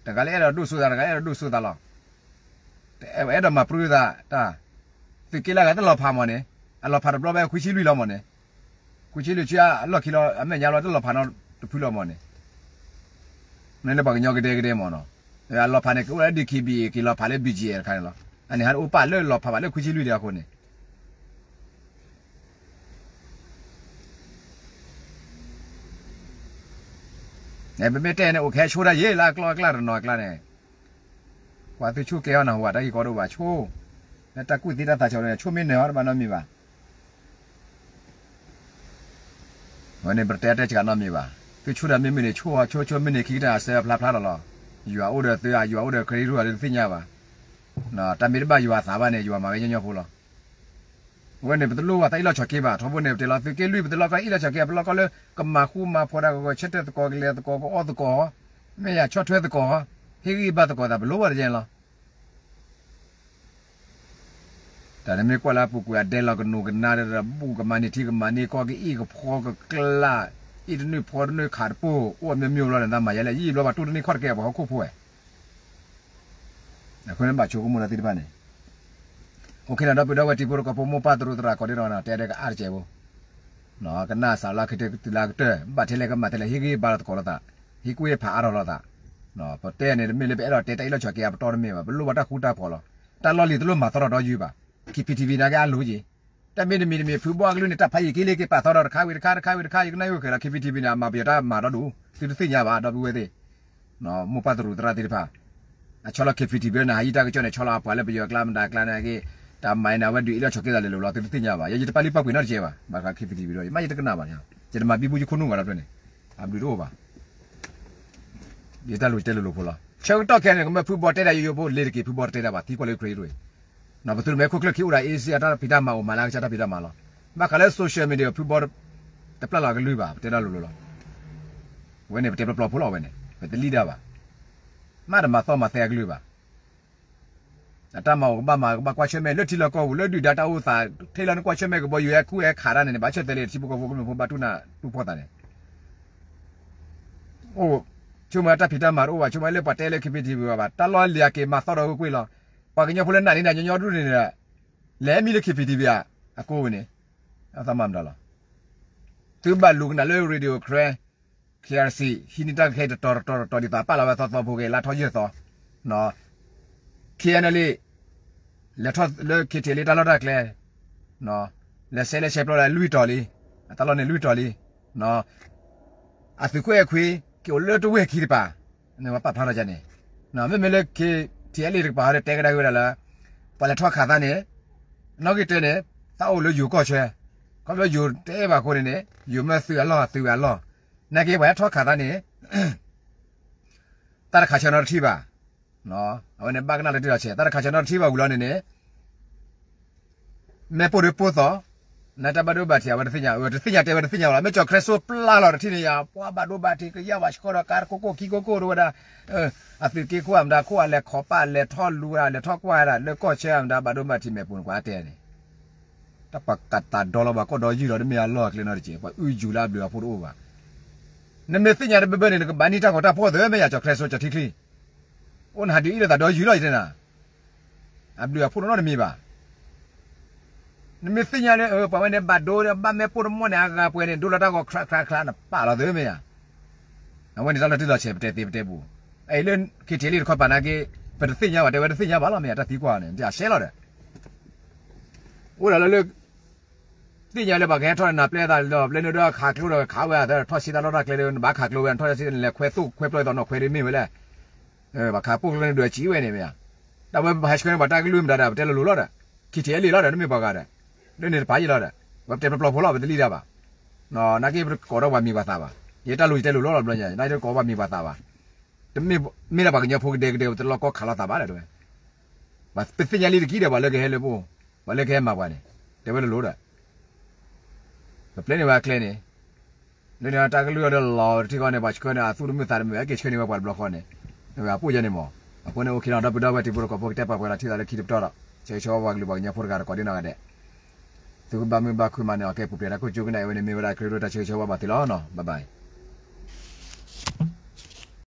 တဂၤလၢအဲၣ်ဒိးဒိၣ်စိသး တဂၤအဲၣ်ဒိးဒိၣ်စိသးလီၤ. အဲၣ်ဒိးမၤပြူသးတၢ် သုးက့လၢအဂၤတလီၤဖးမးန့ၣ် အလီၤဖးတဘျီဘၣ်ခွံဆံလွံၢ်လီၤမးန့ၣ် ခွံဆံလွံၢ်ဆံအလီၢ်ခံလီၤ အမဲာ်ညါလီၤတလီၤဖးနီတဖုလီၤမးန့ၣ် မ့ၢ်လၢပှၤကညီကဒဲကဒဲမးနီၤ အလီၤဖးန့ၣ် ကအိၣ်လၢ DKBA က့ၤလီၤဖးလၢ BGF တခါန့ၣ်လီၤ. အန့ၣ်ဟးအိၣ်ပာ်လၢလီၤဖးဘၣ်လၢခွံဆံလွံၢ်ဒံးအဃိန့ၣ် ပမ့ၢ်တဲန့ၣ် အိၣ်ကဟဲဆိတၢ်ယ့ၢ်လၢအကျီအကျါတနီၤအကျါန့ၣ် ကွၢ်သုဆိၣ်ကဲအီၤနၢ်ဟူဘၣ်တၢ်ဂ့ၢ်ကီဒိၣ်ဘၣ်ဆိ လၢတၢ်ကူၣ်သ့တၢ်သးဆၢန့ၣ် ဆိၣ်မ့ၢ်နၢၤအီၤတဘၣ်နီတမံၤဘၣ်. ဝဲန့ၣ်ပတဲတဲစှၤနီတမံၤဘၣ်. သုဆိၣ်တၢ်မ့မ့ၢ်န့ၣ် ဆိၣ်အီၤဆိဆိမ့ၢ်န့ၣ် ခံကတၢၢ်အစၢဖျါဖျါလီၤလီၤ. ယွၤအိၣ်ဒီးသုဧါ ယွၤအိၣ်ဒီးခရံာ်ရူၢ်ဧါ တသ့ၣ်ညါဘၣ်. တၢ်မ့ၢ်တဘၣ်ယွၤသးဘၣ်န့ၣ် ယွၤမၤဝဲညီညီဖိလီၤ. အဝဲန့ၣ် ပတလိၣ်ဘၣ်တၢ်အ့ၣ်လိာ်ဆိးက့ဘၣ် ထီဘိန့ၣ် ပတဲလီၤသုးက့လွံၢ် ပတလိၣ်ကီၢ်အ့ၣ်လိာ်ဆိးက့ ပလိၣ်ကီၢ်လၢ ကမၤဃူမၤဖိးတၢ် ကဂဲၤဆၢထၢၣ်သကိး ကလဲၤသကိး ကအီၣ်သကိး မ့ၢ်ယၤဆီၣ်ထွဲသကိး ဟ့ၣ်ဂံၢ်ဘါသကိးသး ပလိၣ်ဘၣ်တကဲန့ၣ်လီၤ. တၢ်နမ့ၢ်ကွၢ်လၢအပူၤကွံာ် အဒဲလီၤကနိးကနါဒီး ဘူၣ်ကမၤန့ၢ်ထံကမၤန့ၢ်ကီၢ် ကအ့ၣ်ကဖီကကျါ အ့ၣ်တနုာ်ဖီတနုာ်ခးတပိၢ် အိၣ်အမျိုးမျိုးလီၤန့ၣ် သးမၤယဲလဲၣ် ယံာ်ဘျီဘၣ်တိၢ်တန့ၢ်ခီၣ်တကဲပှၤဟီၣ်ခိၣ်ဖိဝဲ အဃိန့ၣ်ဘၣ်ဆိကမိၣ်လၢသ့ၣ်တဖၣ်န့ၣ် အိၣ်ခ့နီၤ ဒီပုၢ်ဒီဝဲၢ်တံၤဖိတကီၢ်ဖိ မိၢ်ပၢ်သရူးသရၣ်ကိးဒံနီၤ တဲဒၣ်ကအါတကဲးဖိ ကနၣ်စးလၢခံတုၤလၢကတၢၢ် ဘၣ်ထဲလဲၣ်ကမၤထဲလဲၣ် ဟ့ၣ်ဂံၢ်ဘါလီၤသကိးလိာ်သး ဟ့ၣ်ကူၣ်ဟ့ၣ်ဖးအါထီၣ်လိာ်သး ပတဲန့ၣ် တမ့ၢ်လၢပအဲၣ်ဒိးတဲတၢ်အ့ၣ်လိာ်ဆိးက့အပတီၢ်တမ့ၢ်ဘၣ် ပလိၣ်ဘၣ်တၢ်ဃူတၢ်ဖိးလီၤ. တၢ်လီၢ်လံၤတလိၣ်မၤသီထီၣ်ဒီးယုၢ်ဘၣ် ခံဖံးထံဖံးန့ၣ်က့အလိၤက့ၤ တၢ်မ့တမံၤတမံၤ ဖုဘီအကလုၢ်န့ၣ် တၢ်ဖးယံာ်က့ၤလံက့ၤ ပာ်သီထီၣ်တခါဝံၤတခါ တခါဝံၤတခါ ယကနၣ်ယိၣ်ဃဲၤလီၤ ခံဖံးထံဖံးန့ၣ် အမၤပယီၤတၢ်မၤဒီဒူၣ် သုတသ့ၣ်ညါဘၣ် ဒီပုၢ်ဝဲၢ်သ့ၣ် မိၢ်ပၢ်သရူးသရၣ်သ့ၣ်တဖၣ် အဆီလီၤ ခံဖံးထံဖံးန့ၣ် ဟးယံာ်တၢ်ကစီၣ်န့ၣ် ဆီလီၤအပှၤလၢပယီၤအကျါမတၤအကျါန့ၣ်က့ၤ တၢ်မၤအံၤန့ၣ် အဝဲဒုးအ့ၣ်လိာ်ဆိးက့သးလဲၤလိာ်လီၤ သုတသ့ၣ်ညါဘၣ် ယဲယတပာ်လုၢ်ပာ်ပှ့ၤနီတကဲဘၣ် ဘၣ်ဃးခံဖံးထံဖံးဒီး ယမ့ၢ်ယတကနၣ်ဘၣ်န့ၣ် ယတမၤဘံဘူယခိၣ်နူာ်ဘၣ်လီၤဖျၢၣ်န့ၣ် အဘျုးတအိၣ်ဘၣ် ယတၢ်လိၤယတဲလိၤလိၤဖိလီၤ ဆၢကတီၢ်ခဲအံၤန့ၣ် ကမၢဖုဘီတဲဒၣ်ယိယိဖိ လ့ၤတက့ၤ ဖုဘီတတဲတၢ်ဘၣ် သံကွၢ်လၢခရံာ်တရံး ပသုးမ့ၢ်ခိၣ်ချၢၣ်ခံအိၣ်ဒၣ် အ့စ့အတၢ်ဖံးတၢ်မၤအိၣ် မၤလၢအကစၢ်တၢ်ဖံးတၢ်မၤလီၤ ဘၣ်ဃးလၢ social media ဖုဘီ တပျၢ်လီၤအကလုၢ်ဘၣ် ပတဲဒၣ်လိၤလိၤလီၤ ဝဲန့ၣ် ပတဲပျီပျီဖိလီၤဝဲန့ၣ် ပတလံၣ်ဒၣ်ဘၣ် မ့ၢ်တမၤသီမၤသဲအကလုၢ်ဘၣ် အတၢ်မၤအိၣ်ကဘၣ်မၤ ကဘၣ်ကွၢ်ဆၢၣ်မဲာ်လၢထံလီၢ်ကီၢ်ပူၤ လၢဒုၣ်ဒါတၢ်အိၣ်သး ထဲလီၤနကွၢ်ဆၢၣ်မဲာ်ကဘီယူၤဟဲခူဟဲခးတၢ်န့ၣ်န့ၣ် ဘၣ်ဆၢတဲာ်လံ ထံဖိကီၢ်ဖိကမျၢၢ်ဖိဘၣ်တူၢ်နၢ်တူၢ်ဖှီၣ်သးန့ၣ် အိၣ် ဆိကမိၣ်တၢ်ဖံးတၢ်မၤတအိၣ်ဘၣ် ဆိကမိၣ်လၢပှၤတဲလၢ ခံဖံးထံဖံး ဘၣ် တၢ်လီၢ်လံၤအက့ၤမၤသီဒီးဂ့ၤကွ့ၢ်လီၤ ပှၤကညီဖိလၢနာ်န့ၢ်နၤညီညီဒူၣ်န့ၣ် လဲၤမံလၢ ခံဖံးထံဖံး အကိးဝဲန့ၣ် အသးမၤမတၤလီၤ သုဘၣ်လူၤကနၣ်လၢ Radio Karen KRC ဟံးန့ၢ်တၢ်ကခဲတတီၤတတီၤတတီၤ ဒ်သိးပာ်လီၤဝဲသီသီဖိက့ၤ လါထီၣ်ယဲၢ်သီ KNLA လဲၤထီၣ်လၢ KTLA တၢ်လီၢ်တၢ်ကျဲ လဲၤဆဲးလဲၤဆဲးပျီလၢလွံၢ်တီၤလံ အတၢ်လီၢ်န့ၣ်လွံၢ်တီၤလံ အသုးခိၣ်အဲၣ်ခွံ က့ၤအိၣ်လၢတဝ့ၢ်ခံတပၤ န့ၣ်ပာ်ဖျါထီၣ်န့ၣ် မ့မ့ၢ်လၢ KTLA တကပၤဟီဒီးတဲကဒါက့ၤဝဲဒၣ်လၢ ပှၤလဲၤထီၣ်ခးသးန့ၣ် နီၣ်ဂံၢ်တၢန့ၣ် သးအိၣ်လၢယိၤကီၢ်ဆၢ ခီဖျိယိၤတအဲၣ်ဘၣ်အဃိန့ၣ်န့ၣ် ယိၤမၢသုးအလီၢ်သုးအလီၢ် နာ်က့ပှၤဟဲထီၣ်ခးသးန့ၣ် တၢ်တခးဆၢနီတထံၣ်ဘၣ် အဝဲန့ၣ်ဘၣ်ကနၣ်လၢတံၢ်လီၤဆဲး တၢ်တခးဆၢနီတထံၣ်ဘၣ်ဝံၤလီၤန့ၣ်န့ၣ် မ့ၢ်ပိၢ်ဒုးပိၢ်သီ နတၢ်ဘၣ်ဒိဘၣ်ထံး အဝဲတသ့ၣ်ညါ တသ့ၣ်ညါတဲဝဲတသ့ၣ်ညါဝဲလီၤ မ့ၢ်ကၠီၤခရၢစိပျၢ်လီၤတထံၣ်န့ၣ်ယၤ ပှၤဘၣ်ဒိဘၣ်ထံး ကယၢ်ဘၣ်ဆှီဒီးကါတကိၢ်ကိၢ်ခံကိၢ်ကိၢ်တဝဲဒၣ် အသုးက့ခိၣ်အမတၤခိၣ်အလဲၤခီပၢ်လဲၤထီၣ်လူၤဝဲဒၣ် လဲၤထီၣ်ကွၢ်ဝဲဒၣ် လၢကီၢ်ဆၢအမတၤဘၣ်ဒိဘၣ်ထံးမဲာ်ပူၤန့ၣ် ကွၢ်တဲန့ၣ် တၢ်ပှၤကးတးဒီလီၤဘၣ်ကီၢ်ဒီယုၢ်လီၤ တမ့ၢ်အလီၢ်အကျဲနီတစဲး ပှၤအုၣ်ယူၤလၢအဘျုးအဖှိၣ်တအိၣ်ဘၣ် နမ့ၢ်သ့ၣ်ညါတဘၣ်ဘၣ်န့ၣ် နကဘၣ်န့ၢ်တၢ်ဂီၤတၢ်ဖှီၣ်သ့ မ့ၢ်ယၤကၠီၤခရၢစိကၠီၤထံချံ အိၣ်နဟးဒုးအ့ၣ်လိာ်သးဒီယုၢ်လီၤယတဲနၤ အဘျုးအဖှိၣ်နီတမံၤဘၣ် နမ့ၢ်သ့ၣ်ညါလၢ ပှၤဝဲန့ၣ်ဘၣ်ဒိ ဘၣ်မ့ၣ်ပိၢ်တမီၢ်န့ၣ် အဂၤပှဲၤန့ၣ် ဒိလီၤတၢ်ဂီၤချါချါချါ နပာ်လီၤသ့မ့ၢ်ယၤ အဝဲန့ၣ်တၢ်လီၤတံၢ်လီၤဆဲး ပတဲသ့ပတဲပူၤ အံၤလၢ KTLA တခီပၤနာ်က့ ပတသ့ၣ်ညါဘၣ် တဲဝဲတသ့ၣ်ညါဘၣ်လီၤ မ့ၢ်ယၤတၢ်သံကွၢ်န့ၣ် တၢ်ဆဲးလီၤဒီး အိၣ်ဒၣ်လၢလၢ သ့ၣ်ညါလၢပှၤကဟဲထီၣ်နၤပျဲသးလီၤ ပျဲန့ၣ်ဒီးခးကျိဒီးခးဝဲ ထီၣ်ဆံတၢ်လီၢ်တၢ်ကျဲဒီး နဘၣ်ခးကျိဝဲ နထီၣ်ဆံန့ၣ် လဲၤခွဲသိၣ်ခွဲပျီသီနီၢ်ခွဲဒ်မ့ၢ်ဝဲလဲၣ် ဘၣ်ခးပိၢ်ကျိန့ၣ်ဒွဲၣ်စံးဝဲန့ၣ်မ့ၢ်ဧါ တၢ်ဝဲပဟဲဆှၢန့ၢ်ပှၤတၢ်ကလုၢ်မတၤဒီး ပတဲလိၤလိၤလီၤဒီး ခံထံၣ်အဲလံၤလီၤဒီး တမ့ၢ်ပှၤဂၤဒီး လၢန့ၣ်တပာ်ယံၤလီၤဒီး ဝဲပတဲပျီပျီဖိလီၤ ပတလံၣ်ဒၣ်ဘၣ် နာ်က့ပတကိးဒီးပှၤမံၤပှၤသးဘၣ် ယတၢ်လိၤယတဲလိၤလိၤလီၤဘျီညါ နာ်က့တကိးပှၤမံၤပှၤသးဘၣ် တမ့ၢ်မ့ၢ်ဒၣ်ပှၤကညီဖိကဒဲကဒဲ ပတလီၢ်ကီၢ်ခးလိာ်သးဘၣ်ဒီး ပသ့ၣ်ညါလံတက့ၢ်ဒီး ပှၤလၢကဟဲလၢပအိၣ် ပှၤလၢကဟဲမၤပှၤန့ၣ် တဲဝဲလိၤလိၤဒီး ပပျဲန့ၢ်ဝဲအကျဲန့ၣ် လၢန့ၣ်တၢ်ကလုၢ်အီၤဒီးလီၤတထံၣ်ဃီန့ၣ် ပှၤဆှၢန့ၢ်အသူၣ်တမုာ်သးတမုာ် ဟဲက့ၤဆှၢန့ၢ်ဝဲပှၤတဘျီဃီန့ၣ် အဝဲအပိၣ်ယဲန့ၣ်မး အဃိန့ၣ် အိၣ်ခ့နီၤ ဒီပုၢ်ဒီဝဲၢ်တံၤဖိတကီၢ်ဖိကတဲပာ်ပှဲၤလီၤထံသးလၢခံတပတီၢ်ဒီး ဆၢဂ့ၤဆၢဝါပှၤကလုာ်ပှၤကညီဖိတဂၤဒီးကိးဒ်နီၢ်ဂၤဒဲး သုကဘၣ်မုာ်ဘၣ်ခုၣ်မၤနၢၤအီၤကဲပူၤဖျဲးတၢ်ခိၣ်ကၠိကနၣ်အဝဲန့ၣ်မ့ၢ်ဝဲဒၣ်ခရံာ်ဖိတၢ်ဆၢဂ့ၤဆၢဝါဘၣ်သုလီၤနီၤ bye bye